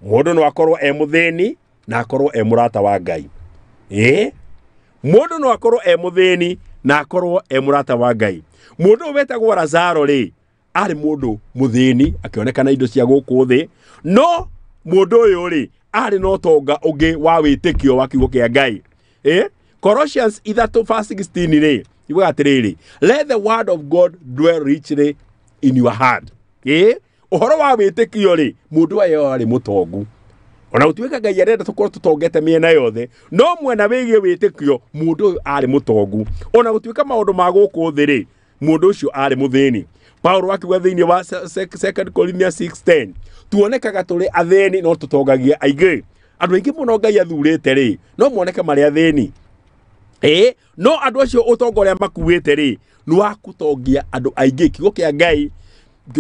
Mũndũ no akorwo e mũthĩni na akorwo e mũrata wa Ngai. Mũndũ no akorwo e mũthĩni na akorwo e mũrata wa Ngai. Mũndũ wetagwo Lazaro rĩ, arĩ mũndũ mũthĩni akĩonekana indo cia gũkũ thĩ, no mũndũ ũyũ rĩ, arĩ na ũtonga ũngĩ wa wĩtĩkio wa kiugo kĩa Ngai. Colossians 3:16 rĩ, yugaga atĩrĩrĩ, let the word of God dwell richly in your heart. Ũhoro wa wĩtĩkio rĩ, mũndũ ũyũ arĩ mũtongu. Ona gũtuĩka Ngai arenda tũkorwo tũtongete mĩena yothe, no mwena wĩgiĩ wĩtĩkio mũndũ ũyũ arĩ mũtongu. Ona gũtuĩka maũndũ ma gũkũ thĩ rĩ, mũndũ ũcio arĩ mũthĩni. Paulo akiuga thĩinĩ wa 2 Corinthians 6:10, tuonekaga tũrĩ athĩni no tũtongagia aingĩ. Andũ aingĩ mũno Ngai athurĩte rĩ, no moneke marĩ athĩni. No andũ acio ũtonga ũrĩa makuĩte rĩ, nĩ wa gũtongia andũ aingĩ. Kiugo kĩa Ngai,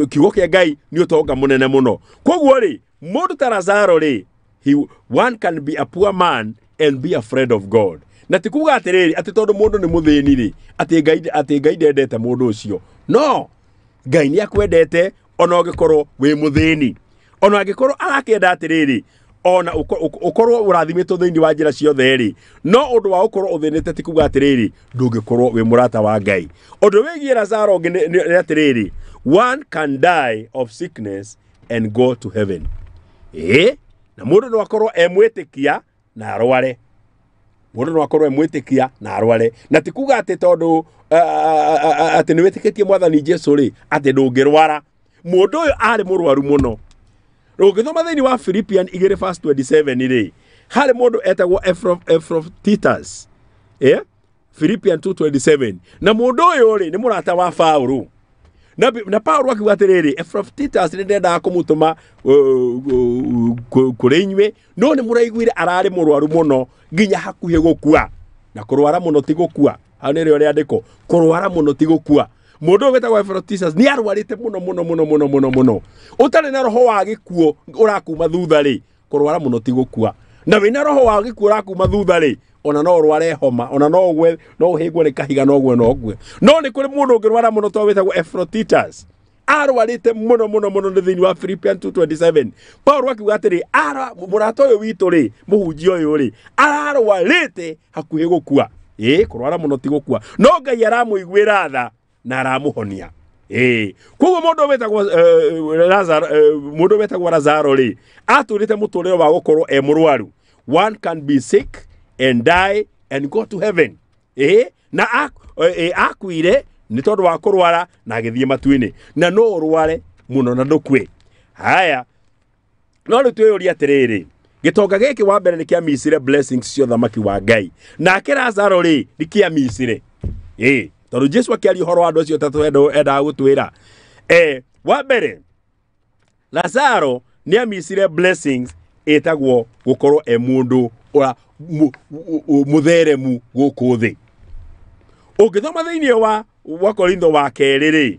kiugo kĩa Ngai nĩ ũtonga mũnene mũno. Koguo rĩ, mũndũ ta Lazaro rĩ, one can be a poor man and be a friend of God. Na ti kuga atĩrĩrĩ, atĩ tondũ mũndũ nĩ mũthĩni rĩ, atĩ Ngai ndendete mũndũ ũcio. No, Ngai nĩ akwendete ona ũngĩkorwo wĩ mũthĩni. Ona angĩkorwo arakĩenda atĩrĩrĩ, ona ũkorwo ũrathimĩtwo thĩinĩ wa njĩra ciothe rĩ, no ũndũ wa gũkorwo ũthĩnĩte ti kuga atĩrĩrĩ, ndũngĩkorwo wĩ mũrata wa Ngai. Ũndũ wĩgiĩ Lazaro ũngĩ nĩ atĩrĩrĩ, one can die of sickness and go to heaven. Na mũndũ no akorwo e mwĩtĩkia na arware. Mũndũ no akorwo e mwĩtĩkia na arware. Na ti kuga atĩ tondũ atĩ nĩ wĩtĩkĩtie Mwathani Jesu rĩ, atĩ ndũngĩrwara. Mũndũ ũyũ arĩ mũrwaru mũno. Ũngĩthoma thĩinĩ wa Philippians 2:27 rĩ, harĩ mũndũ etagwo Epaphroditus. Philippians 2:27. Na mũndũ ũyũ rĩ, nĩ mũrata wa Paulo. Na Paulo akiuga atĩrĩrĩ, Epaphroditus nĩ ndendaga kũmũtũma kũrĩ inyuĩ, no nĩ mũraiguire ararĩ mũrwaru mũno nginya hakuhĩ gũkua. Na kũrwara mũno ti gũkua. Hau nĩrĩo rĩandĩko, kũrwara mũno ti gũkua. Mũndũ ũyũ wĩtagwo Epaphroditus nĩ arwarĩte mũno mũno mũno mũno mũno mũno. Ũtarĩ na roho wa gĩkuũ ũrakuma thutha rĩ, kũrwara mũno ti gũkua. Na wĩna roho wa gĩkuũ ũrakuma thutha rĩ, ona no ũrware homa, ona no ũgwe, no ũhĩngwo nĩ kahiga, no ũgwe, no ũkue. No nĩ kũrĩ mũndũ ũngĩrwara mũno to wĩtagwo Epaphroditus. Arwarĩte mũno mũno mũno nĩ thĩinĩ wa Philippians 2:27. Paulo akiuga atĩrĩ, mũrata ũyũ witũ rĩ, mũhunjia ũyũ rĩ, ararwarĩte hakuhĩ gũkua. Kũrwara mũno ti gũkua. No Ngai aramũiguĩra tha na aramũhonia. Koguo mũndũ wĩtagwo Lazaro, mũndũ wĩtagwo Lazaro rĩ, atũrĩte mũtũrĩre wa gũkorwo e mũrwaru. One can be sick and die and go to heaven. Na akuire nĩ tondũ wa kũrwara na agĩthiĩ matu-inĩ. Na no ũrware mũno na ndũkue. Haya, no rĩu twĩyũrie atĩrĩrĩ, gĩtonga gĩkĩ wa mbere nĩ kĩamicire blessings cia ũthamaki wa Ngai. Nake Lazaro rĩ, nĩ kĩamicire. Tondũ Jesu akĩaria ũhoro wa andũ acio atatũ endaga gũtwĩra. Wa mbere, Lazaro nĩ amicire blessings ĩtagwo gũkorwo e mũndũ ũra mũtheremu gũkũ thĩ. Ũngĩthoma thĩinĩ wa Korintho wa kerĩ rĩ,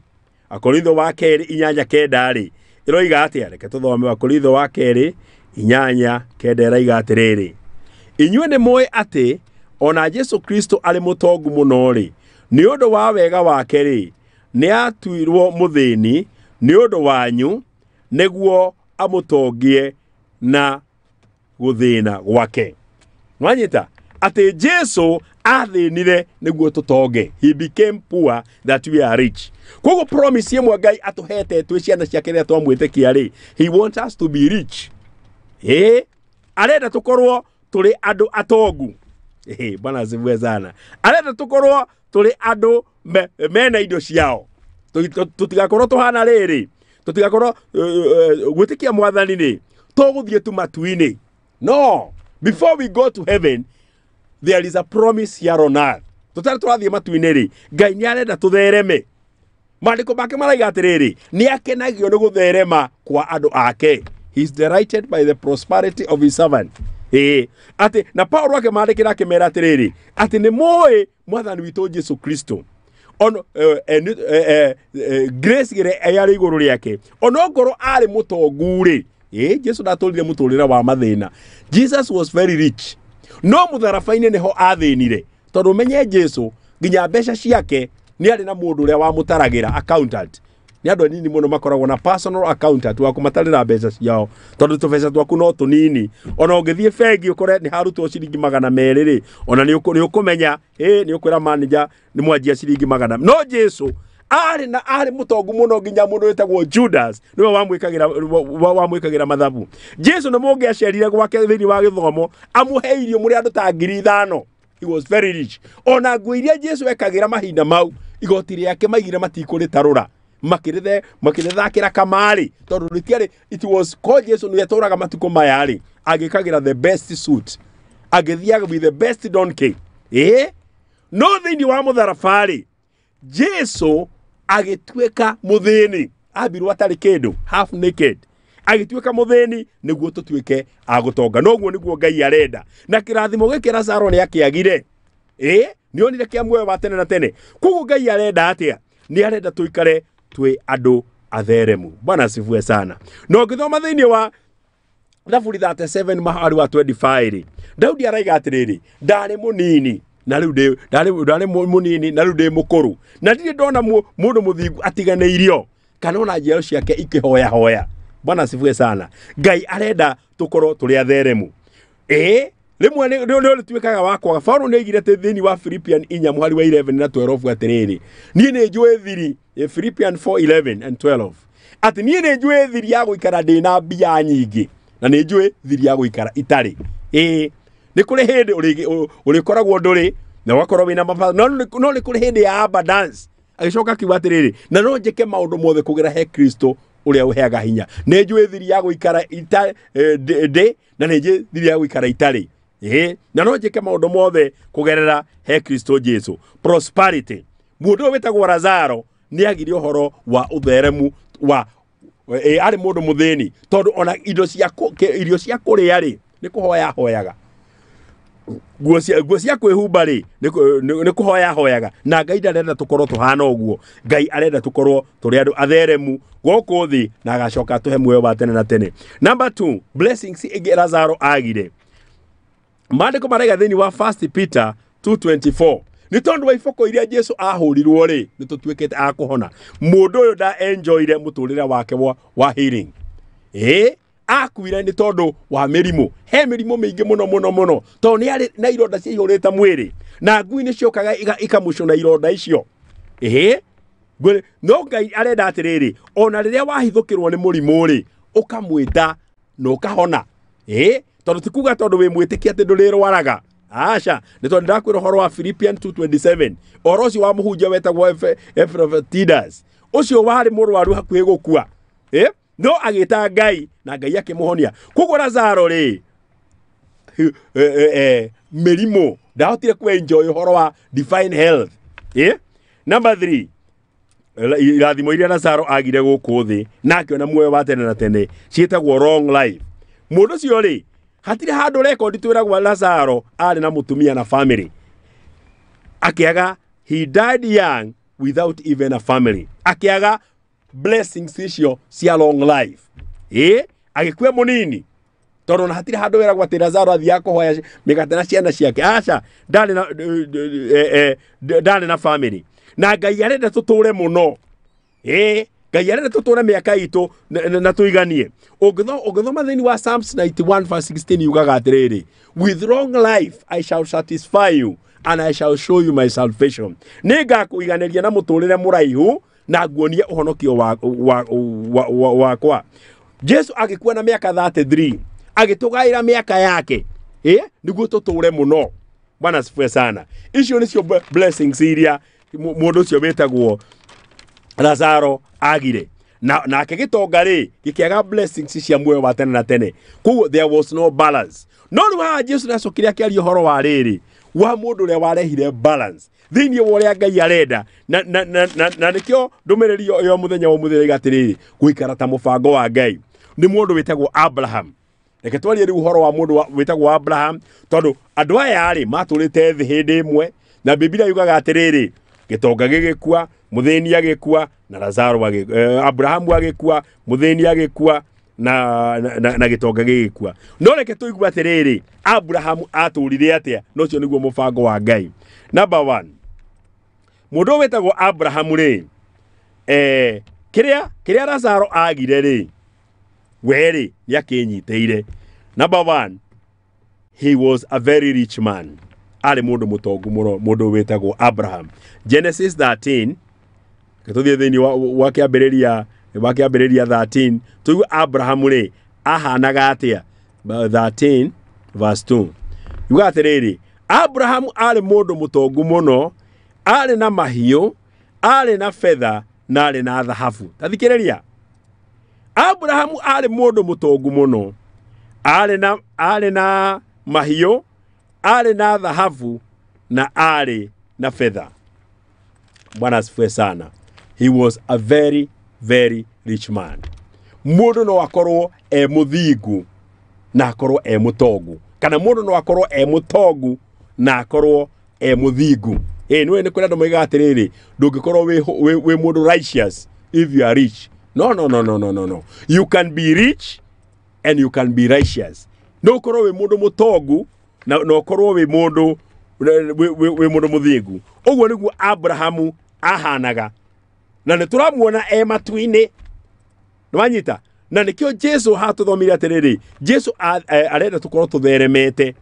Akorintho wa kerĩ 8:9 rĩ ĩroiga atĩa? Reke tũthome Akorintho wa kerĩ 8:9 ĩroiga atĩrĩrĩ, inyuĩ nĩ mũĩ atĩ ona Jesu Kristo arĩ mũtongu mũno rĩ, nĩ ũndũ wa wega wake rĩ, nĩ atuirwo mũthĩni nĩ ũndũ wanyu, nĩguo amũtongie na gũthĩna gwake. Nwanyita atĩ Jesu athĩnire nĩguo tũtonge. He became poor that we are rich. Koguo promise ĩmwe Ngai atũhete twĩ ciana ciake rĩrĩa twamwĩtĩkia rĩ, he wants us to be rich. Arenda tũkorwo tũrĩ andũ atongu. Bwana asifiwe sana. Arenda tũkorwo tũrĩ andũ mena indo ciao. Tũtigakorwo tũhana rĩrĩ, tũtigakorwo gwĩtĩkia mwathani rĩ, tũgũthiĩ tu matu-inĩ. No, before we go to heaven, there is a promise here on earth. Tũtarĩ tũrathiĩ matu-inĩ rĩ, Ngai nĩ arenda tũthereme. Maandĩko make maraiga atĩrĩrĩ, nĩ akenagio nĩ gũtherema kwa andũ ake. He is delighted by the prosperity of his servant. Atĩ na Paulo akĩmandĩkĩra akĩmera atĩrĩrĩ, atĩ nĩ mũĩ mwathani witũ Jesu Kristo. Ono grace ĩrĩa yarĩ igũrũ rĩake, onokorwo arĩ mũtongu rĩ, Jesu ndatũrire mũtũrĩre wa mathĩna. Jesus was very rich. No mũtharaba-inĩ nĩho athĩnire, tondũ menye Jesu nginya mbeca ciake nĩ arĩ na mũndũ ũrĩa wamũtaragĩra, accountant. Nĩ andũ anini mũno makoragwo na personal accountant wa kũmatarĩra mbeca ciao, tondũ tũbeca twaku no tũnini. Ona ũngĩthiĩ bengi ũkore nĩ harutwo ciringi 200 rĩ, ona nĩ ũkũmenya, nĩ ũkwĩra manager nĩ mwanjia ciringi 100. No Jesu arĩ na arĩ mũtongu mũno nginya mũndũ wĩtagwo Judas nĩwe wamwĩkagĩra mathabu. Jesu nĩ mũngĩacerire gwake thĩinĩ wa gĩthomo amũhe irio mũrĩ andũ ta 5,000. He was very rich. Ona nguo iria Jesu ekagĩra mahinda mau, igoti rĩake maigire matikũrĩtarũra, makĩrĩthakĩra kamarĩ, tondũ rĩtiarĩ, it was called Jesu nĩwe etũraga matukũ maya rĩ, agĩkagĩra the best suit, agĩthiaga with the best donkey. No thĩinĩ wa mũtharaba rĩ, Jesu agĩtuĩka mũthĩni, ambirwo atarĩ kĩndũ, half naked, agĩtuĩka mũthĩni nĩguo tũtuĩke a gũtonga. Noguo nĩguo Ngai arenda. Na kĩrathimo gĩkĩ Lazaro nĩ akĩagire. Nĩ onire kĩa muoyo wa tene na tene. Koguo Ngai arenda atĩa? Nĩ arenda tũikare twĩ andũ atheremu. Bwana asifiwe sana. Na ũngĩthoma thĩinĩ wa Thaburi 37 mahari wa 25 rĩ, Daudi araiga atĩrĩrĩ, ndarĩ mũnini na rĩu ndarĩ mũnini na rĩu ndĩ mũkũrũ, na ndirĩ ndona mũndũ mũthingu atiganĩirio kana ona njiaro ciake ikĩhoya hoya. Bwana asifiwe sana. Ngai arenda tũkorwo tũrĩ atheremu. Rĩmwe nĩ rĩtuĩkaga wa kwaga. Paulo nĩ oigire atĩ thĩinĩ wa Philippians 4 mũhari wa 11 na 12 atĩrĩrĩ, niĩ nĩ njũĩ thiri, Philippians 4:11 and 12, atĩ niĩ nĩ njũĩ thiri ya gũikara ndĩ na mbia nyingĩ, na nĩ njũĩ thiri ya gũikara itarĩ. Nĩ kũrĩ hĩndĩ ũrĩkoragwo ndũrĩ na ũgakorwo wĩna mabata, no nĩ kũrĩ hĩndĩ ya abundance. Agĩcoka akiuga atĩrĩrĩ, na no njĩke maũndũ mothe kũgera he Kristo ũrĩa ũheaga hinya. Nĩ njũĩ thiri ya gũikara ndĩ, na nĩ njũĩ thiri ya gũikara itarĩ. Na no njĩke maũndũ mothe kũgerera he Kristo Jesu. Prosperity. Mũndũ ũyũ wĩtagwo Lazaro nĩ agire ũhoro wa ũtheremu wa arĩ mũndũ mũthĩni, tondũ ona indo cia irio cia kũrĩa rĩ, nĩ kũhoya hoyaga. Nguo cia kwĩhumba rĩ, nĩ kũhoya hoyaga. Na Ngai ndarenda tũkorwo tũhana ũguo. Ngai arenda tũkorwo tũrĩ andũ atheremu gũkũ thĩ, na agacoka atũhe muoyo wa tene na tene. Number 2, blessings ĩngĩ Lazaro agire. Maandĩko maraiga thĩinĩ wa 1 Peter 2:24, nĩ tondũ wa iboko iria Jesu ahũrirwo rĩ, nĩ tũtuĩkĩte a kũhona. Mũndũ ũyũ nda enjoyire mũtũrĩre wake wa healing. Akuire nĩ tondũ wa mĩrimũ. He mĩrimũ mĩingĩ mũno mũno mũno, tondũ nĩ arĩ na ironda ciaihũrĩte mwĩrĩ, na ngui nĩ ciokaga ikamũcũna ironda icio. No Ngai arenda atĩrĩrĩ, ona rĩrĩa wahithũkĩrwo nĩ mũrimũ rĩ, ũkamwĩta na ũkahona. Tondũ ti kuga tondũ wĩ mwĩtĩkia atĩ ndũrĩrwaraga. Aca, nĩ tondũ ndakwĩra ũhoro wa Philippians 2:27, ũhoro ũcio wa mũhunjia wetagwo Epaphroditus, ũcio warĩ mũrwaru hakuhĩ gũkua. No agĩta Ngai na Ngai akĩmũhonia. Koguo Lazaro rĩ, mĩrimũ ndahotire kũ-enjoy ũhoro wa divine health. Number 3, irathimo iria Lazaro agire gũkũ thĩ na akĩona muoyo wa tene na tene ciĩtagwo long life. Mũndũ ũcio rĩ, hatirĩ handũ rekondi twĩragwo Lazaro arĩ na mũtumia na family. Akĩaga, he died young without even a family. Akĩaga blessings icio cia long life. Ĩ agĩkua mũnini tondũ ona hatirĩ handũ weragwo atĩ Lazaro athiaga kũhoya mĩgate na ciana ciake. Aca, ndarĩ na ndarĩ na family. Na Ngai arenda tũtũre mũno. Ĩ Ngai arenda tũtũre mĩaka itũ na tũiganie. Ũngĩthoma thĩinĩ wa Psalms 91 verse 16 yugaga atĩrĩrĩ, with long life I shall satisfy you and I shall show you my salvation. Nĩngakũiganĩria na mũtũrĩre mũraihu na nguonie ũhonokio wakwa. Jesu agĩkua na mĩaka 33 agĩtũgaĩra mĩaka yake nĩguo tũtũre mũno. Bwana asifiwe sana. Icio nĩcio blessings iria mũndũ ũcio wĩtagwo Lazaro agire. Na nake gĩtonga rĩ gĩkĩaga blessings cia muoyo wa tene na tene. Koguo there was no balance. No rĩu haha Jesu nĩacokire akĩaria ũhoro wa rĩrĩ wa mũndũ ũrĩa warehire balance thĩinĩ wa ũrĩa Ngai arenda. Na nĩkĩo ndũmĩrĩri ya mũthenya wa mũthenya ĩiga atĩrĩrĩ, gũikara ta mũbango wa Ngai. Nĩ mũndũ wĩtagwo Abraham. Reke twarie rĩu ũhoro wa mũndũ wĩtagwo Abraham, tondũ andũ aya rĩ matũrĩte thĩ hĩndĩ ĩmwe, na Biblia yugaga atĩrĩrĩ, gĩtonga gĩgĩkua, mũthĩni agĩkua, na Lazaro Abrahamu agĩkua, mũthĩni agĩkua, na gĩtonga gĩgĩkua. No reke tũigue atĩrĩrĩ, Abrahamu atũrire atĩa? No ũcio nĩguo mũbango wa Ngai. Number 1, mũndũ wĩtagwo Abrahamu rĩ, kĩrĩa Lazaro agire rĩ, we rĩ nĩakĩnyitĩire. Number 1, he was a very rich man. Arĩ mũndũ mũtongu mũno, mũndũ wĩtagwo Abraham. Genesis 13, tũthiĩ thĩinĩ wa kĩambĩrĩria 13, tũigue Abraham rĩ ahanaga atĩa. 13 verse 2 yuga atĩrĩrĩ, Abraham arĩ mũndũ mũtongu mũno, arĩ na mahiũ, arĩ na betha, na arĩ na thahabu. Ta thikĩrĩria, Abraham arĩ mũndũ mũtongu mũno, arĩ na mahiũ, arĩ na thahabu, na arĩ na betha. Bwana asifiwe sana. He was a very very rich man. Mũndũ no akorwo e mũthingu na akorwo e mũtongu, kana mũndũ no akorwo e mũtongu na akorwo e mũthingu. Nĩwe nĩ kũrĩ andũ moigaga atĩrĩrĩ, ndũngĩkorwo wĩ mũndũ righteous if you are rich. No, no, no, no, no, no, no. You can be rich and you can be righteous. No ũkorwo wĩ mũndũ mũtongu na no ũkorwo wĩ mũndũ wĩ mũndũ mũthingu. Ũguo nĩguo Abrahamu ahanaga, na nĩ tũramuona e matu-inĩ. Nĩwanyita? Na nĩkĩo Jesu hatũthomire atĩrĩrĩ, Jesu arenda tũkorwo tũtheremete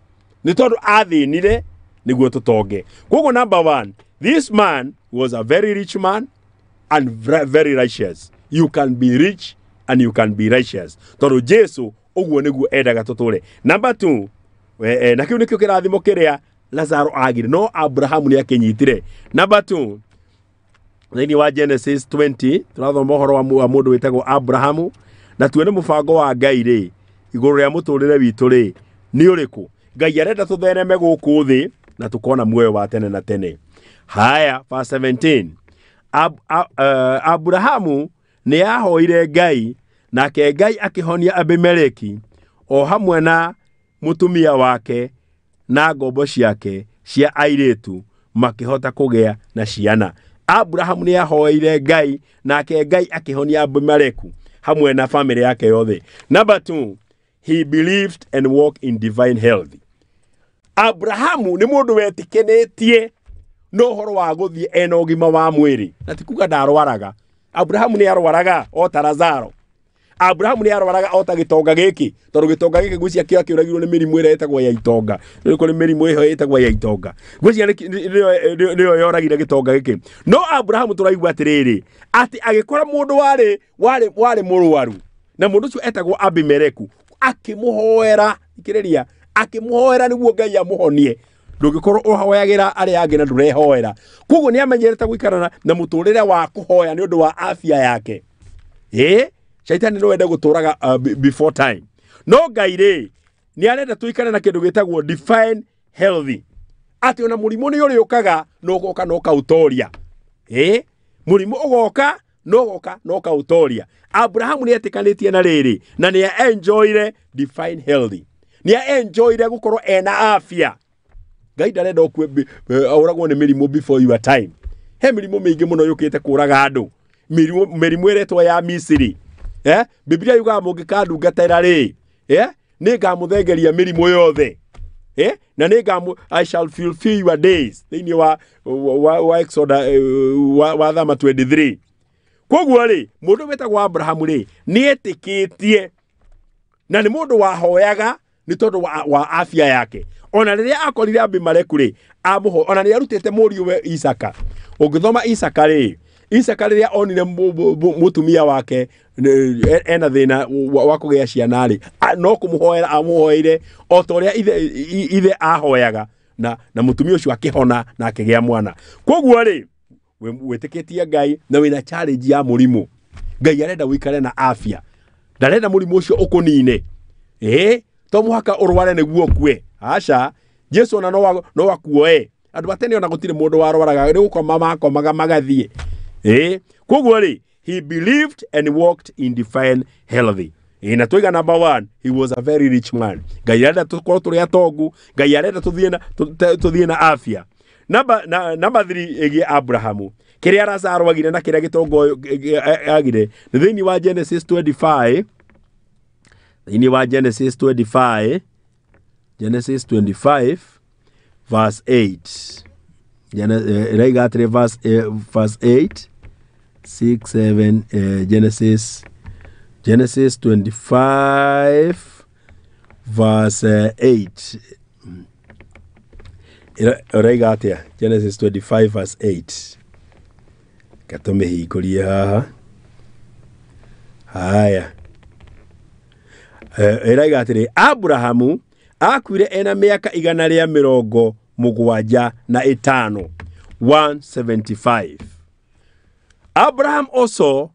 nĩ tondũ athĩnire nĩguo tũtonge. Koguo number 1, this man was a very rich man and very righteous. You can be rich and you can be righteous. Tondũ Jesu ũguo nĩguo endaga tũtũre. Number 2, na kĩu nĩkĩo kĩrathimo kĩrĩa Lazaro agire, no Abrahamu nĩ akĩnyitire. Number 2, thĩinĩ wa Genesis 20 tũrathoma ũhoro wa mũndũ wĩtagwo Abrahamu, na tuone mũbango wa Ngai rĩ igũrũ rĩa mũtũrĩre witũ rĩ nĩ ũrĩkũ. Ngai arenda tũthereme gũkũ thĩ na tũkona muoyo wa tene na tene. Haya, verse 17, Abrahamu nĩ ahoire Ngai, nake Ngai akĩhonia Abimeleki o hamwe na mũtumia wake na ngombo ciake cia airĩtu, makĩhota kũgĩa na ciana. Abrahamu nĩ ahoire Ngai, nake Ngai akĩhonia Abimeleku hamwe na family yake yothe. Number 2, he believed and walked in divine health. Abrahamu nĩ mũndũ wetĩkĩnĩtie no ũhoro wa gũthiĩ ena ũgima wa mwĩrĩ, na ti kuga ndarwaraga. Abrahamu nĩ arwaraga o ta Lazaro. Abrahamu nĩ arwaraga o ta gĩtonga gĩkĩ, tondũ gĩtonga gĩkĩ ngwĩciria kĩo akĩũragirwo nĩ mĩrimũ ĩrĩa ĩtagwo ya itonga. Nĩ kũrĩ mĩrimũ ĩho ĩtagwo ya itonga. Ngwĩciria nĩyo yoragire gĩtonga gĩkĩ. No Abrahamu tũraigua atĩrĩrĩ, atĩ agĩkora mũndũ warĩ mũrwaru, na mũndũ ũcio etagwo Abimeleku, akĩmũhoera, thikĩrĩria, akĩmũhoera nĩguo Ngai amũhonie. Ndũngĩkorwo ũhoyagĩra arĩa angĩ na ndũrehoera. Koguo nĩ amenyerete gũikara na mũtũrĩre wa kũhoya nĩ ũndũ wa afya yake. Shaitani no ende gũtũraga before time. No Ngai rĩ nĩ arenda tũikare na kĩndũ gĩtagwo divine healthy, atĩ ona mũrimũ nĩ ũrĩũkaga no ũgoka no ũkaũtoria. Mũrimũ ũgoka no ũgoka no ũkaũtoria. Abrahamu nĩ etĩkanĩtie na rĩrĩ, na nĩ enjoyire divine healthy, nĩ enjoyire gũkorwo ena afya. Ngai ndarenda ũkue ũragwo nĩ mĩrimũ before your time. He mĩrimũ mĩingĩ mũno yũkĩte kũraga andũ. Mĩrimũ ĩretwo ya Misiri. Biblia yugaga mũngĩkandungatĩra rĩ, nĩngamũthengeria mĩrimũ yothe. Na nĩngamũ I shall fulfill your days thĩinĩ wa Exodus, wa Thama 23. Koguo rĩ, mũndũ wĩtagwo Abrahamu rĩ, nĩetĩkĩtie na nĩ mũndũ wahoyaga nĩ tondũ wa afya yake. Ona rĩrĩa akorire Abimeleku rĩ, amũho ona nĩ arutĩte mũriũ we Isaka. Ũngĩthoma Isaka rĩ, Isaka rĩrĩa onire mũtumia wake ena thĩna wa kũgĩa ciana rĩ, no kũmũhoera amũhoeire o ta ũrĩa ithe ahoyaga, na mũtumia ũcio akĩhona na akĩgĩa mwana. Koguo rĩ, wĩtĩkĩtie Ngai na wĩna challenge ya mũrimũ, Ngai arenda ũikare na afya, ndarenda mũrimũ ũcio ũkũnine. To mũhaka ũrware nĩguo ũkue. Aca, Jesu ona no akuoe. Andũ a tene ona gũtirĩ mũndũ warwaraga, nĩ gũkoma makomaga magathiĩ. Koguo rĩ, he believed and walked in divine health. Na twiga number 1, he was a very rich man. Ngai arenda tũkorwo tũrĩ atongu, Ngai arenda tũthiĩ na afya. Number 3 ĩgiĩ Abrahamu. Kĩrĩa Lazaro agire na kĩrĩa gĩtongo agire nĩ thĩinĩ wa Genesis 25, thĩinĩ wa Genesis 25, Genesis 25 verse 8. Ĩraiga atĩrĩ verse 8, 6, 7, Genesis 25 verse 8. Ĩraiga atĩa? Genesis 25 verse 8. Katũmĩhingũrie haha. Haya. Ĩraiga atĩrĩ, Abrahamu akuire ena mĩaka 175, 175. Abraham also,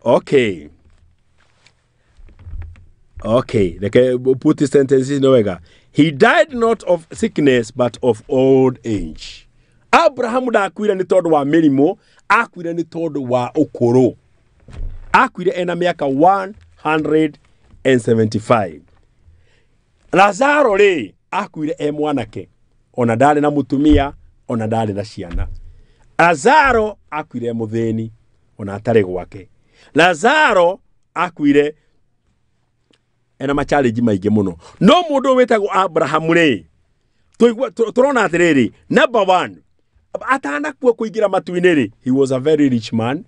okay. Okay, like, put the sentences no wega. He died not of sickness but of old age. Abraham ndakuire nĩ tondũ wa mĩrimũ, akuire nĩ tondũ wa ũkũrũ. Akuire ena mĩaka 175. Lazaro rĩ, akuire e mwanake, ona ndarĩ na mũtumia, ona ndarĩ na ciana. Lazaro akuire e mũthĩni, ona atarĩ gwake. Lazaro akuire ena machallenge maingĩ mũno. No mũndũ wĩtagwo Abraham rĩ, tũrona atĩrĩrĩ, number 1, atanakua kũingĩra matu-inĩ rĩ, he was a very rich man.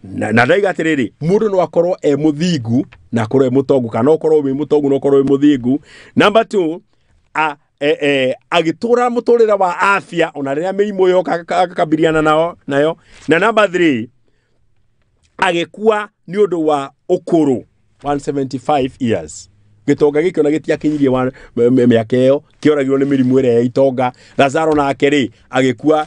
Na ndaiga atĩrĩrĩ, mũndũ no akorwo e mũthingu na akorwo e mũtongu, kana ũkorwo wĩ mũtongu na ũkorwo wĩ mũthingu. Number 2, agĩtũra mũtũrĩre wa afya ona rĩrĩa mĩrimũ yoka akakabiliana nayo. Na number 3, agĩkua nĩ ũndũ wa ũkũrũ 175 years. Gĩtonga gĩkĩ ona gĩtiakinyirie mĩaka ĩyo, kĩoragirwo nĩ mĩrimũ ĩrĩa ya itonga. Lazaro nake rĩ, agĩkua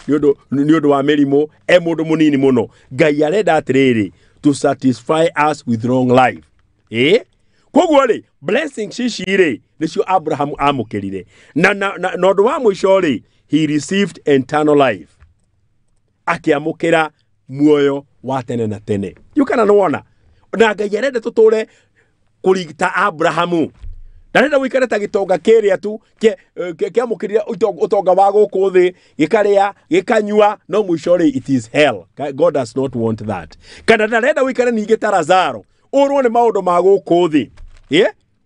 nĩ ũndũ wa mĩrimũ, e mũndũ mũnini mũno. Ngai arenda atĩrĩrĩ, to satisfy us with long life. Koguo rĩ, blessings ici rĩ, nĩcio Abraham amũkĩrire. Na ũndũ wa mũico rĩ, he received eternal life. Akĩamũkĩra muoyo wa tene na tene. Yukana nĩwona? Na Ngai arenda tũtũre kũrigita Abrahamu. Ndarenda ũikare ta gĩtonga kĩrĩa tu, kĩamũkĩrire ũtonga wa gũkũ thĩ, gĩkarĩa, gĩkanyua, no mũico rĩ, it is hell. God does not want that. Kana ndarenda ũikare ningĩ ta Lazaro, ũrwo nĩ maũndũ ma gũkũ thĩ.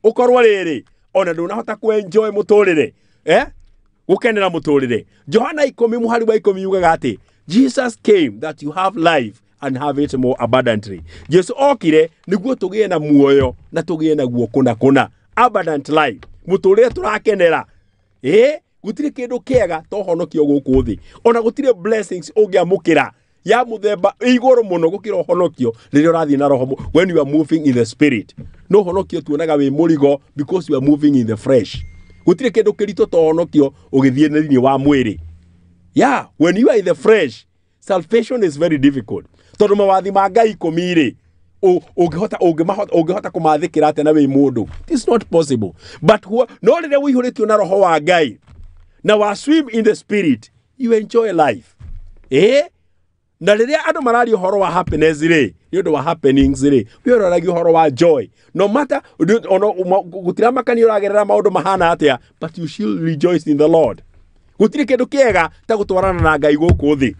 Ũkorwo rĩrĩ, ona ndũnahota kũ-enjoy mũtũrĩre. Gũkenera mũtũrĩre. Johana 10 mũhari wa 10 yugaga atĩ, Jesus came that you have life and have it more abundantly. Jesu okire nĩguo tũgĩe na muoyo na tũgĩe naguo kũna kũna. Abundant life. Mũtũrĩre tũrakenera. Gũtirĩ kĩndũ kĩega ta ũhonokio gũkũ thĩ. Ona gũtirĩ blessings ũngĩamũkĩra ya mũthemba igũrũ mũno gũkĩra ũhonokio rĩrĩa ũrathiĩ na roho, when you are moving in the spirit. No ũhonokio tuonaga wĩ mũrigo because you are moving in the flesh. Gũtirĩ kĩndũ kĩritũ ta ũhonokio ũgĩthiĩ thĩinĩ wa mwĩrĩ. Yeah, when you are in the flesh, salvation is very difficult. Tondũ mawathi ma Ngai ikũmi rĩ, ũngĩhota kũmathĩkĩra atĩa na wĩ mũndũ? It is not possible. But no rĩrĩa ũihũrĩtio na roho wa Ngai, na wa swim in the spirit, you enjoy life. Na rĩrĩa andũ mararia ũhoro wa happiness rĩ, nĩ ũndũ wa happenings rĩ, we ũroragia ũhoro wa joy. No matter, ono, gũtiramakania ũragerera maũndũ mahana atĩa, but you shall rejoice in the Lord. Gũtirĩ kĩndũ kĩega ta gũtwarana na Ngai gũkũ thĩ.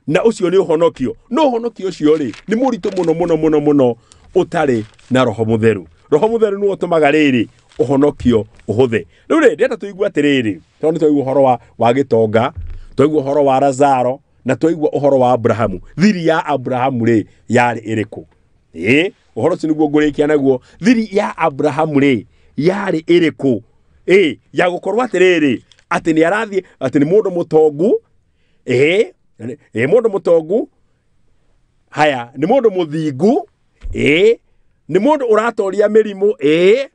Na ũcio nĩ ũhonokio. No ũhonokio ũcio rĩ, nĩ mũritũ mũno mũno mũno mũno ũtarĩ na Roho Mũtheru. Roho Mũtheru nĩwe ũtũmaga rĩrĩ ũhonokio ũhũthe. Rĩu rĩ, ndĩrenda tũigue atĩrĩrĩ, tondũ nĩ twaigua ũhoro wa gĩtonga, twaigua ũhoro wa Lazaro, na twaigua ũhoro wa Abrahamu. Thiri ya Abrahamu rĩ, yarĩ ĩrĩkũ? Ĩĩ, ũhoro ũcio nĩguo ngũrĩkia naguo. Thiri ya Abrahamu rĩ, yarĩ ĩrĩkũ? Ĩĩ, ya gũkorwo atĩrĩrĩ, atĩ nĩ arathiĩ, atĩ nĩ mũndũ mũtongu, ĩĩ, ĩĩ, mũndũ mũtongu, haya, nĩ mũndũ mũthingu, ĩĩ, nĩ mũndũ ũratoria mĩrimũ, ĩĩ,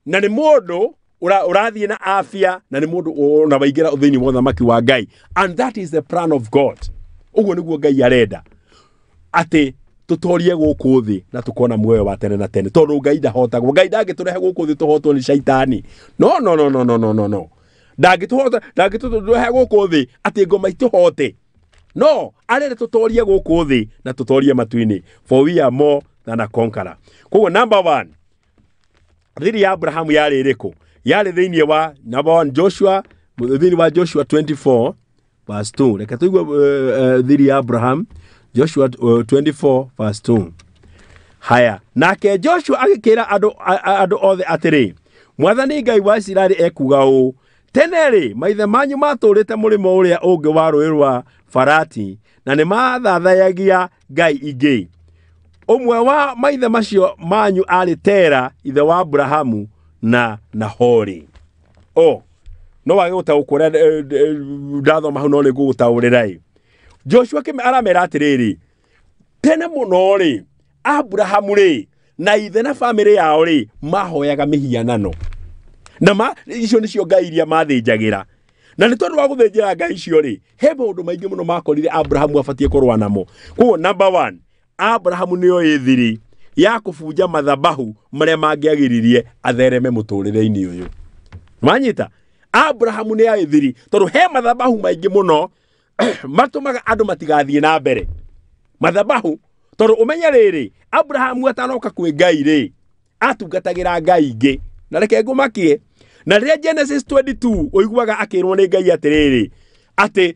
na nĩ mũndũ ũrathiĩ na afya, na nĩ mũndũ ona waingĩra thĩinĩ wa ũthamaki wa Ngai. And that is the plan of God. Ũguo nĩguo Ngai arenda, atĩ tũtorie gũkũ thĩ na tũkona muoyo wa tene na tene, tondũ Ngai ndahotagwo. Ngai ndangĩtũrehe gũkũ thĩ tũhotwo nĩ caitani. No, no, no, no, no, no, no, no. Ndangĩtũhota, ndangĩtũrehe gũkũ thĩ atĩ ngoma itũhote. No, arenda tũtorie gũkũ thĩ na tũtorie matu-inĩ. For we are more than a conqueror. Koguo number 1, thiri ya Abrahamu yarĩ ĩrĩkũ? Yarĩ thĩinĩ wa number 1 Joshua, thĩinĩ wa Joshua 24 verse 2. Reke tũigue thiri ya Abraham, Joshua 24 verse 2. Haya, nake Joshua agĩkĩra andũ othe atĩrĩ, Mwathani Ngai wa Isiraeli ekuuga ũũ, tene rĩ, maithe manyu matũũrĩte mũrĩmo ũrĩa ũngĩ wa rũũĩ rwa Farati, na nĩ mathathayagia ngai ingĩ. Ũmwe wa maithe macio manyu arĩ Tera, ithe wa Abrahamu na Nahori. O, no wage gũtaũkwo ũrĩa ndathoma hau, no nĩ ngũgũtaũrĩra ĩ. Joshua aramera atĩrĩrĩ, tene mũno rĩ, Abrahamu rĩ, na ithe na bamĩrĩ yao rĩ, mahoyaga mĩhianano. Na icio nĩcio ngai iria mathĩnjagĩra. Na nĩ tondũ wa gũthĩnjĩra ngai icio rĩ, he maũndũ maingĩ mũno makorire Abrahamu abatiĩ kũrũa namo. Koguo number 1, Abrahamu nĩoĩ thiri ya kũbunja mathabahu marĩa mangĩagiririe athereme mũtũrĩre-inĩ ũyũ. Wanyita? Abrahamu nĩoĩ thiri tondũ he mathabahu maingĩ mũno matũmaga andũ matigathiĩ na mbere. Mathabahu, tondũ ũmenye rĩrĩ, Abrahamu atanoka kwĩ Ngai rĩ, atungatagĩra ngai ingĩ. Na reke ngũmakie, na rĩrĩa Genesis 22 ũiguaga akĩrwo nĩ Ngai atĩrĩrĩ, atĩ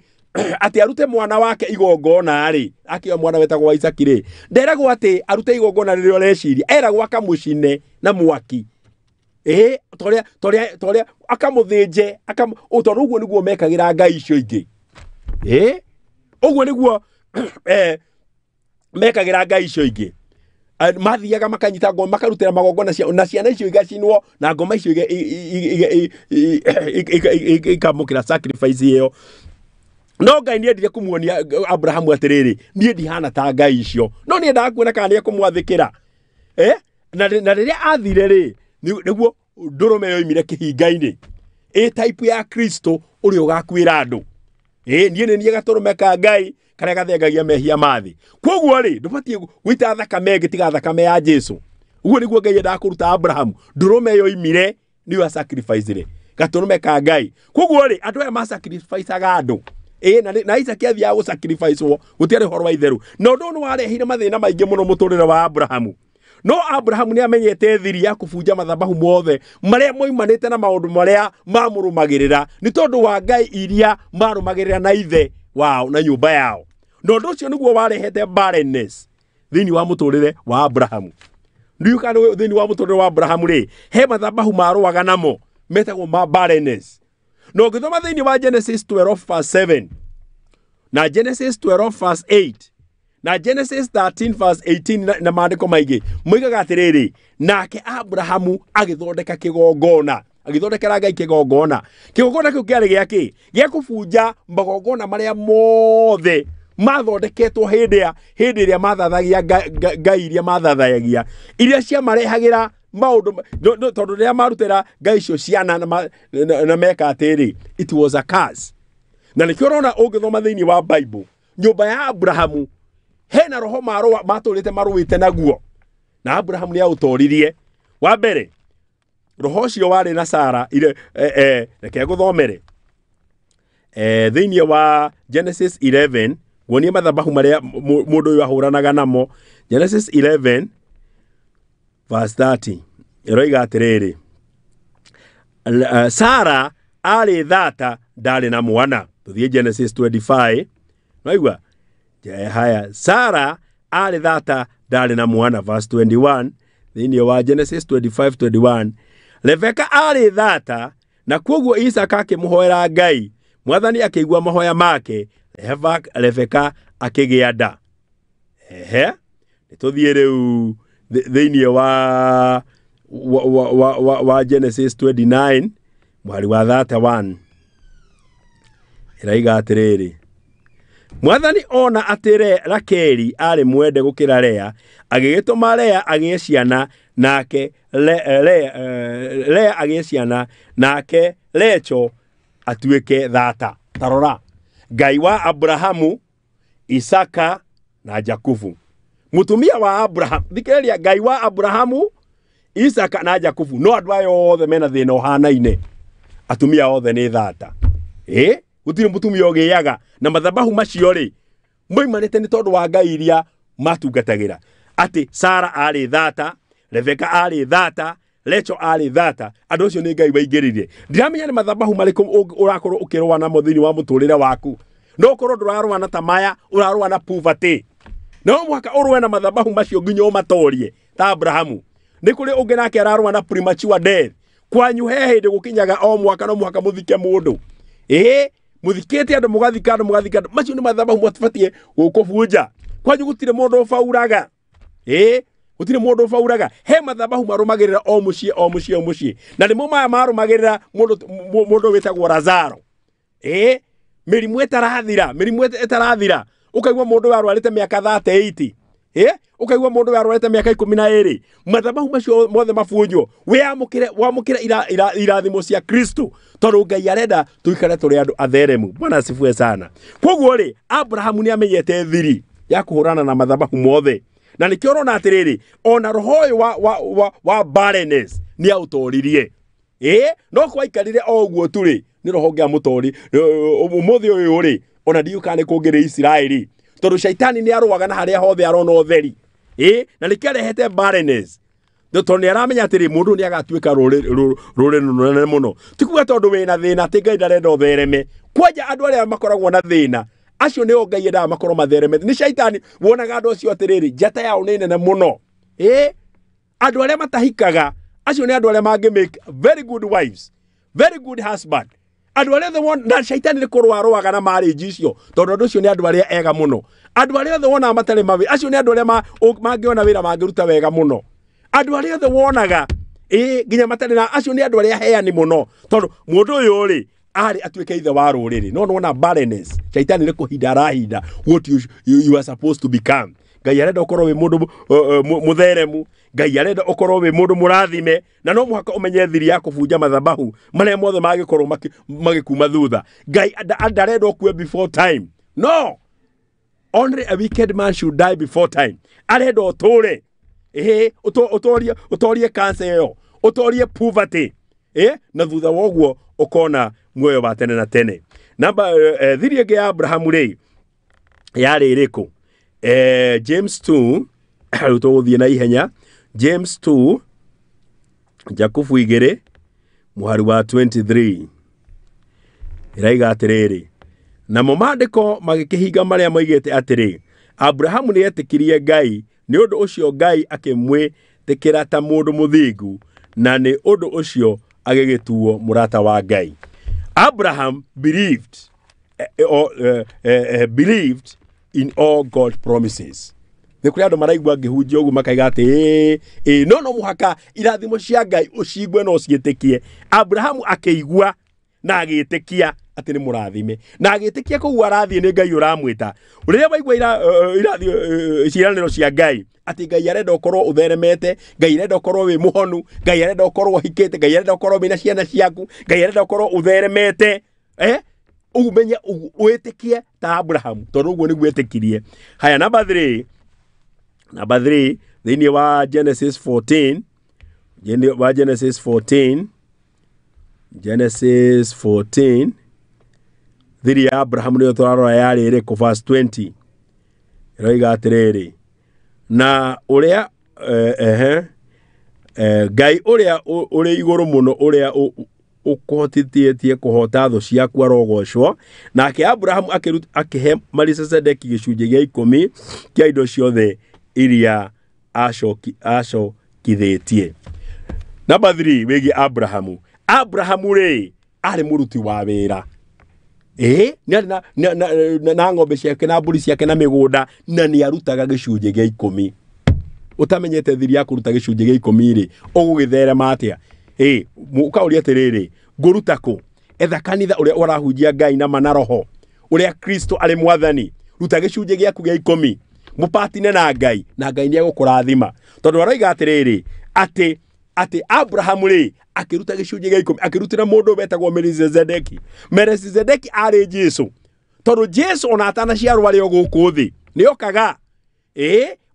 arute mwana wake igongona rĩ, akĩoya mwana wetagwo Isaki rĩ, nderagwo atĩ arute igongona rĩrĩa ũreciria, eragwo akamũcine na mwaki. Ĩĩ, torĩa akamũthĩnje, tondũ ũguo nĩguo mekagĩra ngai icio ingĩ. Ĩĩ, ũguo nĩguo, mekagĩra ngai icio ingĩ. Mathiaga makanyita ngoma, makarutĩra magongona na ciana icio igacinwo, na ngoma icio ikamũkĩra sacrifice ĩyo. No Ngai nĩendire kũmuonia Abrahamu atĩrĩrĩ, niĩ ndihana ta ngai icio, no nĩendaga kuona kana nĩekũmwathĩkĩra. Na rĩrĩa athire rĩ, nĩguo ndũrũme yoimire kĩhinga-inĩ, ĩ type ya Kristo ũrĩa ũgakuĩra andũ. Niĩ nĩ niĩ gatũrũme ka Ngai karĩa gathengagia mehia ma thĩ. Koguo rĩ, ndũbatiĩ gũita thakame ĩngĩ tiga thakame ya Jesu. Ũguo nĩguo Ngai endaga kũruta Abrahamu. Ndũrũme yoimire nĩyo ya sacrifice rĩ, gatũrũme ka Ngai. Koguo rĩ, andũ aya ma sacrifice-aga andũ. Na Isaac athiaga gũ sacrifice-wo, gũtiarĩ ũhoro wa itherũ. Na ũndũ ũyũ nĩwareheire mathĩna maingĩ mũno mũtũrĩre wa Abrahamu. No Abrahamu nĩamenyete thiri ya kũbunja mathabahu mothe marĩa moimanĩte na maũndũ marĩa mamũrũmagĩrĩra, nĩ tondũ wa ngai iria marũmagĩrĩra na ithe wao na nyũmba yao. Na ũndũ ũcio nĩguo warehete barrenness thĩinĩ wa mũtũrĩre wa Abrahamu. Ndiũĩ kana thĩinĩ wa mũtũrĩre wa Abrahamu rĩ, he mathabahu marũaga namo metagwo ma barrenness. Na ũngĩthoma thĩinĩ wa Genesis 12 verse 7 na Genesis 12 verse 8 na Genesis 13 verse 18 na maandĩko maingĩ moigaga atĩrĩrĩ, nake Abrahamu agĩthondeka kĩgongona, agĩthondekera Ngai kĩgongona. Kĩgongona kĩu kĩarĩ gĩa kĩ? Gĩa kũbunja magongona marĩa mothe mathondeketwo hĩndĩ ĩrĩa mathathagia ngai iria mathathayagia, iria ciamarehagĩra maũndũ tondũ rĩrĩa marutĩra ngai icio ciana na meka atĩrĩ, it was a curse. Na nĩkĩo ũrona ũngĩthoma thĩinĩ wa Bible, nyũmba ya Abrahamu hena roho matũrĩte marũĩte naguo, na Abrahamu nĩ aũtoririe. Wa mbere, roho ũcio warĩ na Sara, ire, reke ngũthomere. Thĩinĩ wa Genesis 11, nguonie mathabahu marĩa mũndũ ũyũ ahũranaga namo. Genesis 11 verse 30 ĩroiga atĩrĩrĩ, Sara arĩ thata, ndarĩ na mwana. Tũthiĩ Genesis 25, waigua? Haya, Sara arĩ thata ndarĩ na mwana, verse 21 thĩinĩ wa Genesis 25:21. Rebeka arĩ thata na kwoguo Isaka akĩmũhoera Ngai. Mwathani akĩigua mahoya make, Rebeka akĩgĩa nda. Ehe, nĩtũthiĩ rĩu thĩinĩ wa Genesis 29 mwari wa 31. Ĩraiga atĩrĩrĩ, Mwathani ona atĩ Rakeli arĩ mwende gũkĩra Lea, agĩgĩtũma Lea agĩe ciana, nake Lea agĩe ciana, nake Lecho atuĩke thata. Tarora, Ngai wa Abrahamu, Isaka na Jakubu. Mũtumia wa Abraham, thikĩrĩria, Ngai wa Abrahamu, Isaka na Jakubu. No andũ aya othe mena thĩna ũhanaine. Atumia othe nĩ thata. Gũtirĩ mũtumia ũgĩaga na mathabahu macio rĩ moimanĩte nĩ tondũ wa ngai iria matungatagĩra. Atĩ Sara arĩ thata, Rebeka arĩ thata, Lecho arĩ thata. Andũ acio nĩ Ngai waingĩrire. Ndiramenya nĩ mathabahu marĩkũ ũrakorwo ũkĩrũa namo thĩinĩ wa mũtũrĩre waku. No ũkorwo ndũrarũa na ta maya, ũrarũa na poverty. No mũhaka ũrũe na mathabahu macio nginya ũmatorie ta Abrahamu. Nĩ kũrĩ ũngĩ nake ararũa na premature death. Kwanyu he hĩndĩ gũkinyaga o mwaka no mũhaka mũthike mũndũ. Mũthikĩte andũ, mũgathika andũ, mũgathika andũ. Macio nĩ mathabahu matibatiĩ gũkũbunja. Kwanyu gũtirĩ mũndũ ũbauraga. Gũtirĩ mũndũ ũbauraga. He mathabahu marũmagĩrĩra o mũciĩ, o mũciĩ, o mũciĩ. Na nĩmo maya marũmagĩrĩra mũndũ wĩtagwo Lazaro. Mĩrimũ ĩtarathira, mĩrimũ ĩtarathira. Ũkaigua mũndũ warwarĩte mĩaka 38. Ũkaigua mũndũ warwarĩte mĩaka 12. Mathabahu macio mothe mabunjwo. Wĩamũkĩre, wamũkĩre irathimo cia Kristo. Tondũ Ngai arenda tũikare tũrĩ andũ atheremu. Bwana asifiwe sana. Koguo rĩ, Abrahamu nĩ amenyete thiri ya kũhũrana na mathabahu mothe. Na nĩkĩo ũrona atĩrĩrĩ, ona roho ũyũ wa barrenness nĩ aũtoririe. No kwaikarire o ũguo tu rĩ, nĩ roho ũngĩamũtori. Ũmũthĩ ũyũ rĩ, ona ndiũĩ kana nĩ kũngĩrĩ Isiraeli. Tondũ shaitani nĩ arũaga na harĩa hothe arona ũtheri. Na nĩkĩo arehete barrenness. Tondũ nĩ aramenya atĩrĩ, mũndũ nĩ agatuĩka rũrĩrĩ rũnene mũno. Ti kuga tondũ wĩna thĩna atĩ Ngai ndarenda ũthereme. Kwanja andũ arĩa makoragwo na thĩna, acio nĩo Ngai endaga makorwo matheremete. Nĩ shaitani wonaga andũ acio atĩrĩrĩ, njata yao nĩ nene mũno. Andũ arĩa matahikaga, acio nĩ andũ arĩa mangĩ make very good wives, very good husband. Andũ arĩa othe wona, na shaitani nĩ kũrũa arũaga na marriage icio, tondũ andũ acio nĩ andũ arĩa ega mũno. Andũ arĩa othe wonaga matarĩ mawĩra, acio nĩ andũ arĩa mangĩona wĩra mangĩruta wega mũno. Andũ arĩa othe wonaga, nginya matarĩ na, acio nĩ andũ arĩa heani mũno, tondũ mũndũ ũyũ rĩ, arĩ atuĩke ithe wa rũrĩrĩ. No nĩwona barrenness, shaitani nĩ kũhinda arahinda what you are supposed to become. Ngai arenda ũkorwo wĩ mũndũ mũtheremu, Ngai arenda ũkorwo wĩ mũndũ mũrathime, na no mũhaka ũmenye thiri ya kũbunja mathabahu marĩa mothe mangĩkorwo magĩkuma thutha. Ngai ndarenda ũkue before time. No, only a wicked man should die before time. Arenda ũtũre. Ũtorie cancer ĩyo, ũtorie poverty. Na thutha wa ũguo ũkona muoyo wa tene na tene. Namba, thiri ĩngĩ ya Abrahamu rĩ, yarĩ ĩrĩkũ? James 2, rĩu tũgũthiĩ na ihenya. James 2, Jakubu igĩrĩ, mũhari wa 23. Ĩraiga atĩrĩrĩ, namo maandĩko magĩkĩhinga marĩa moigĩte atĩrĩ, Abrahamu nĩetĩkirie Ngai, nĩ ũndũ ũcio Ngai akĩmwĩtĩkĩra ta mũndũ mũthingu, na nĩ ũndũ ũcio agĩgĩtuo mũrata wa Ngai. Abraham believed in all God's promises. Nĩ kũrĩ andũ maraigua ngĩhunjia ũguo makaiga atĩ, no no mũhaka irathimo cia Ngai ũciigue na ũciĩtĩkie. Abrahamu akĩigua na agĩtĩkia atĩ nĩ mũrathime, na agĩtĩkia kũu arathiĩ nĩ Ngai ũramwĩta. Rĩrĩa waigua ciĩranĩro cia Ngai, atĩ Ngai arenda ũkorwo ũtheremete, Ngai arenda ũkorwo wĩ mũhonu, Ngai arenda ũkorwo ũhikĩte, Ngai arenda ũkorwo wĩna ciana ciaku, Ngai arenda ũkorwo ũtheremete, ũmenye wĩtĩkie ta Abraham, tondũ ũguo nĩguo etĩkirie. Haya, number 3, number 3 thĩinĩ wa Genesis 14, thĩinĩ wa Genesis 14, Genesis 14, thiri ya Abraham nĩyo tũrarora yarĩ ĩrĩkũ? Verse 20 ĩroiga atĩrĩrĩ, na ũrĩa, Ngai ũrĩa ũrĩ igũrũ mũno, ũrĩa ũkũhotithĩtie kũhoota thũ ciaku arogocwo. Nake Abrahamu akĩhe Melikisedeki gĩcunjĩ gĩa 10 kĩa indo ciothe iria acokithĩtie. Number 3 wĩgiĩ Abrahamu. Abrahamu rĩ arĩ mũruti wa wĩra. Nĩ arĩ na ng'ombe ciake na mbũri ciake na mĩgũnda, na nĩ arutaga gĩcunjĩ gĩa 10. Ũtamenyete thiri ya kũruta gĩcunjĩ gĩa 10 rĩ, ũgũgĩtherema atĩa? Ũkaũria atĩrĩrĩ, ngũruta kũ? Etha kanitha ũrĩa ũrahunjia Ngai na mana roho, ũrĩa Kristo arĩ mwathani. Ruta gĩcunjĩ gĩaku gĩa 10, mũpatine na Ngai, na Ngai nĩ egũkũrathima. Tondũ aroiga atĩrĩrĩ, atĩ Abrahamu rĩ akĩruta gĩcunjĩ gĩa 10, akĩrutĩra mũndũ wetagwo Melkizedeki. Melkizedeki arĩ Jesu, tondũ Jesu ona atanaciarwo arĩ o gũkũ thĩ nĩ okaga,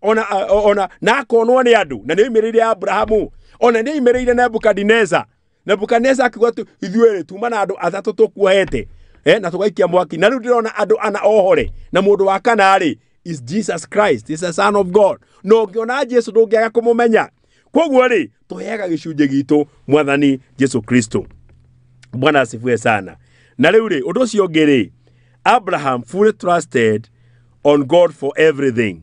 ona na akonwo nĩ andũ, na nĩ oimĩrĩire Abrahamu, ona nĩ oimĩrĩire Nebukadineza. Nebukadineza akiuga tu ithuĩ rĩ tuma na andũ atatũ tũkuohete, na tũgaikia mwaki, na rĩu ndĩrona andũ ana ohore, na mũndũ wa kana rĩ is Jesus Christ, is the Son of God. No ũngĩona Jesu ndũngĩaga kũmũmenya. Koguo rĩ tũheaga gĩcunjĩ gitũ Mwathani Jesu Kristo. Bwana asifiwe sana. Na rĩu rĩ ũndũ ũcio ũngĩ rĩ, Abraham fully trusted on God for everything.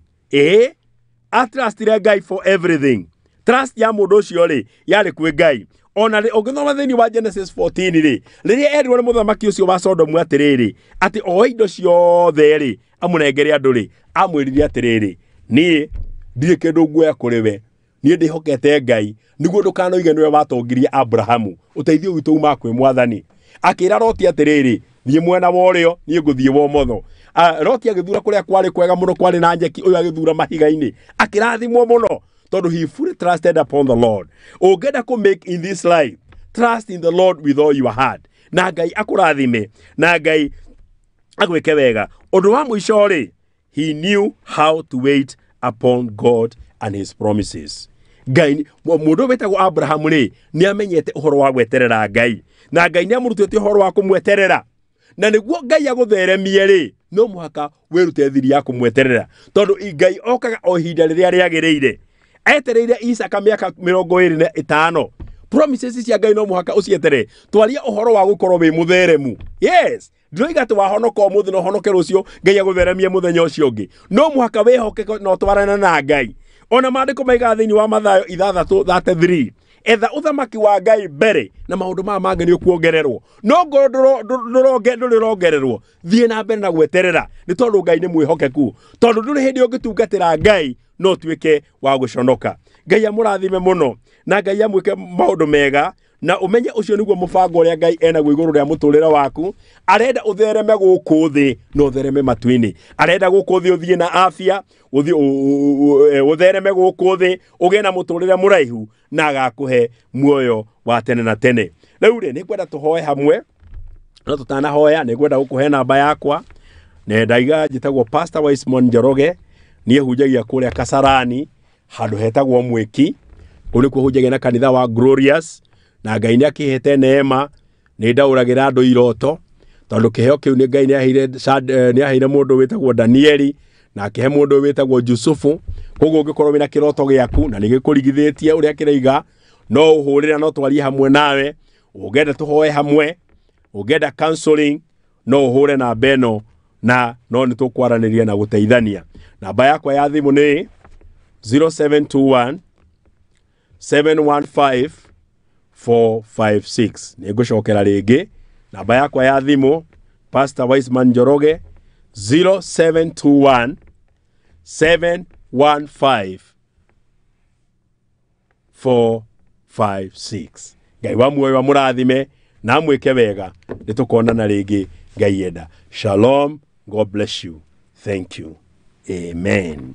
Atrustire Ngai for everything. Trust ya mũndũ ũcio rĩ yarĩ kwĩ Ngai. Ona rĩ ũngĩthoma thĩinĩ wa Genesis 14 rĩ, rĩrĩa erirwo nĩ mũthamaki ũcio wa Sodomu atĩrĩrĩ, atĩ oe indo ciothe rĩ amũnengere andũ rĩ, amwĩrire atĩrĩrĩ, niĩ ndirĩ kĩndũ nguoya kũrĩ we, niĩ ndĩhokete Ngai, nĩguo ndũkanoige nĩwe watongirie Abrahamu, ũteithio witũ umaga kwĩ Mwathani. Akĩra Loti atĩrĩrĩ, thiĩ mwena wa ũrĩo, niĩ ngũthiĩ wa ũmotho. Loti agĩthura kũrĩa kwarĩ kwega mũno, kwarĩ na nyeki, ũyũ agĩthura mahiga-inĩ, akĩrathimwo mũno tondũ he fully trusted upon the Lord. Ũngĩenda kũ make in this life, trust in the Lord with all your heart, na Ngai akũrathime, na Ngai agwĩke wega. Ũndũ wa mũico rĩ, he knew how to wait upon God and his promises. Ngai, mũndũ wĩtagwo Abraham rĩ, nĩ amenyete ũhoro wa gweterera Ngai, na Ngai nĩ amũrutĩte ũhoro wa kũmweterera. Na nĩguo Ngai agũtheremie rĩ, no mũhaka wĩrute thiri ya kũmweterera, tondũ Ngai okaga o ihinda rĩrĩa rĩagĩrĩire. Etereire Isaka mĩaka 25. Promises cia Ngai no mũhaka ũcieterere. Twaria ũhoro wa gũkorwo wĩ mũtheremu. Yes, ndĩroiga atĩ wahonoka ũmũthĩ na ũhonoke rũciũ, Ngai agũtheremie mũthenya ũcio ũngĩ. No mũhaka wĩhoke na ũtwarane na Ngai. Ona maandĩko maigaga thĩinĩ wa Mathayo 6:33, etha ũthamaki wa Ngai mbere na maũndũ maya mangĩ nĩ ũkuongererwo. No ngorwo ndũrĩ ũrongererwo, thiĩ na mbere na gweterera, nĩ tondũ Ngai nĩ mwĩhokeku. Tondũ ndũrĩ hĩndĩ ũngĩtungatĩra Ngai no ũtuĩke wa gũconoka. Ngai amũrathime mũno, na Ngai amwĩke maũndũ mega, na ũmenye ũcio nĩguo mũbango ũrĩa Ngai enaguo igũrũ rĩa mũtũrĩre waku. Arenda ũthereme gũkũ thĩ na ũthereme matu-inĩ. Arenda gũkũ thĩ ũthiĩ na afya, ũthiĩ ũthereme gũkũ thĩ, ũgĩe na mũtũrĩre mũraihu, na agakũhe muoyo wa tene na tene. Rĩu rĩ, nĩngwenda tũhoe hamwe, no tũtanahoya nĩngwenda gũkũhe namba yakwa. Na ndaiga njĩtagwo Pastor Wisemon Njoroge, niĩ hunjagia kũrĩa Kasarani, handũ hetagwo Mwĩki. Kũu nĩkuo hunjagia na kanitha wa Glorious, na Ngai nĩ akĩhete neema, nĩ ndaũragĩra andũ iroto, tondũ kĩheo kĩu nĩ Ngai nĩ aheire mũndũ wĩtagwo Danieli, na akĩhe mũndũ wĩtagwo Jusufu. Koguo ũngĩkorwo wĩna kĩroto gĩaku na nĩ gĩkũrigithĩtie ũrĩa kĩraiga, no ũhũrĩre, no twarie hamwe nawe. Ũngĩenda tũhoe hamwe, ũngĩenda counseling, no ũhũre namba ĩno, na no nĩ tũkwaranĩria na gũteithania. Namba yakwa ya thimũ nĩ 0721 715 456. Nĩ ngũcokera rĩngĩ, namba yakwa ya thimũ Pastor Wiseman Njoroge, 0721 715 456. Ngai wa muoyo amũrathime na amwĩke wega. Nĩ tũkonana rĩngĩ Ngai enda. Shalom, God bless you. Thank you. Amen.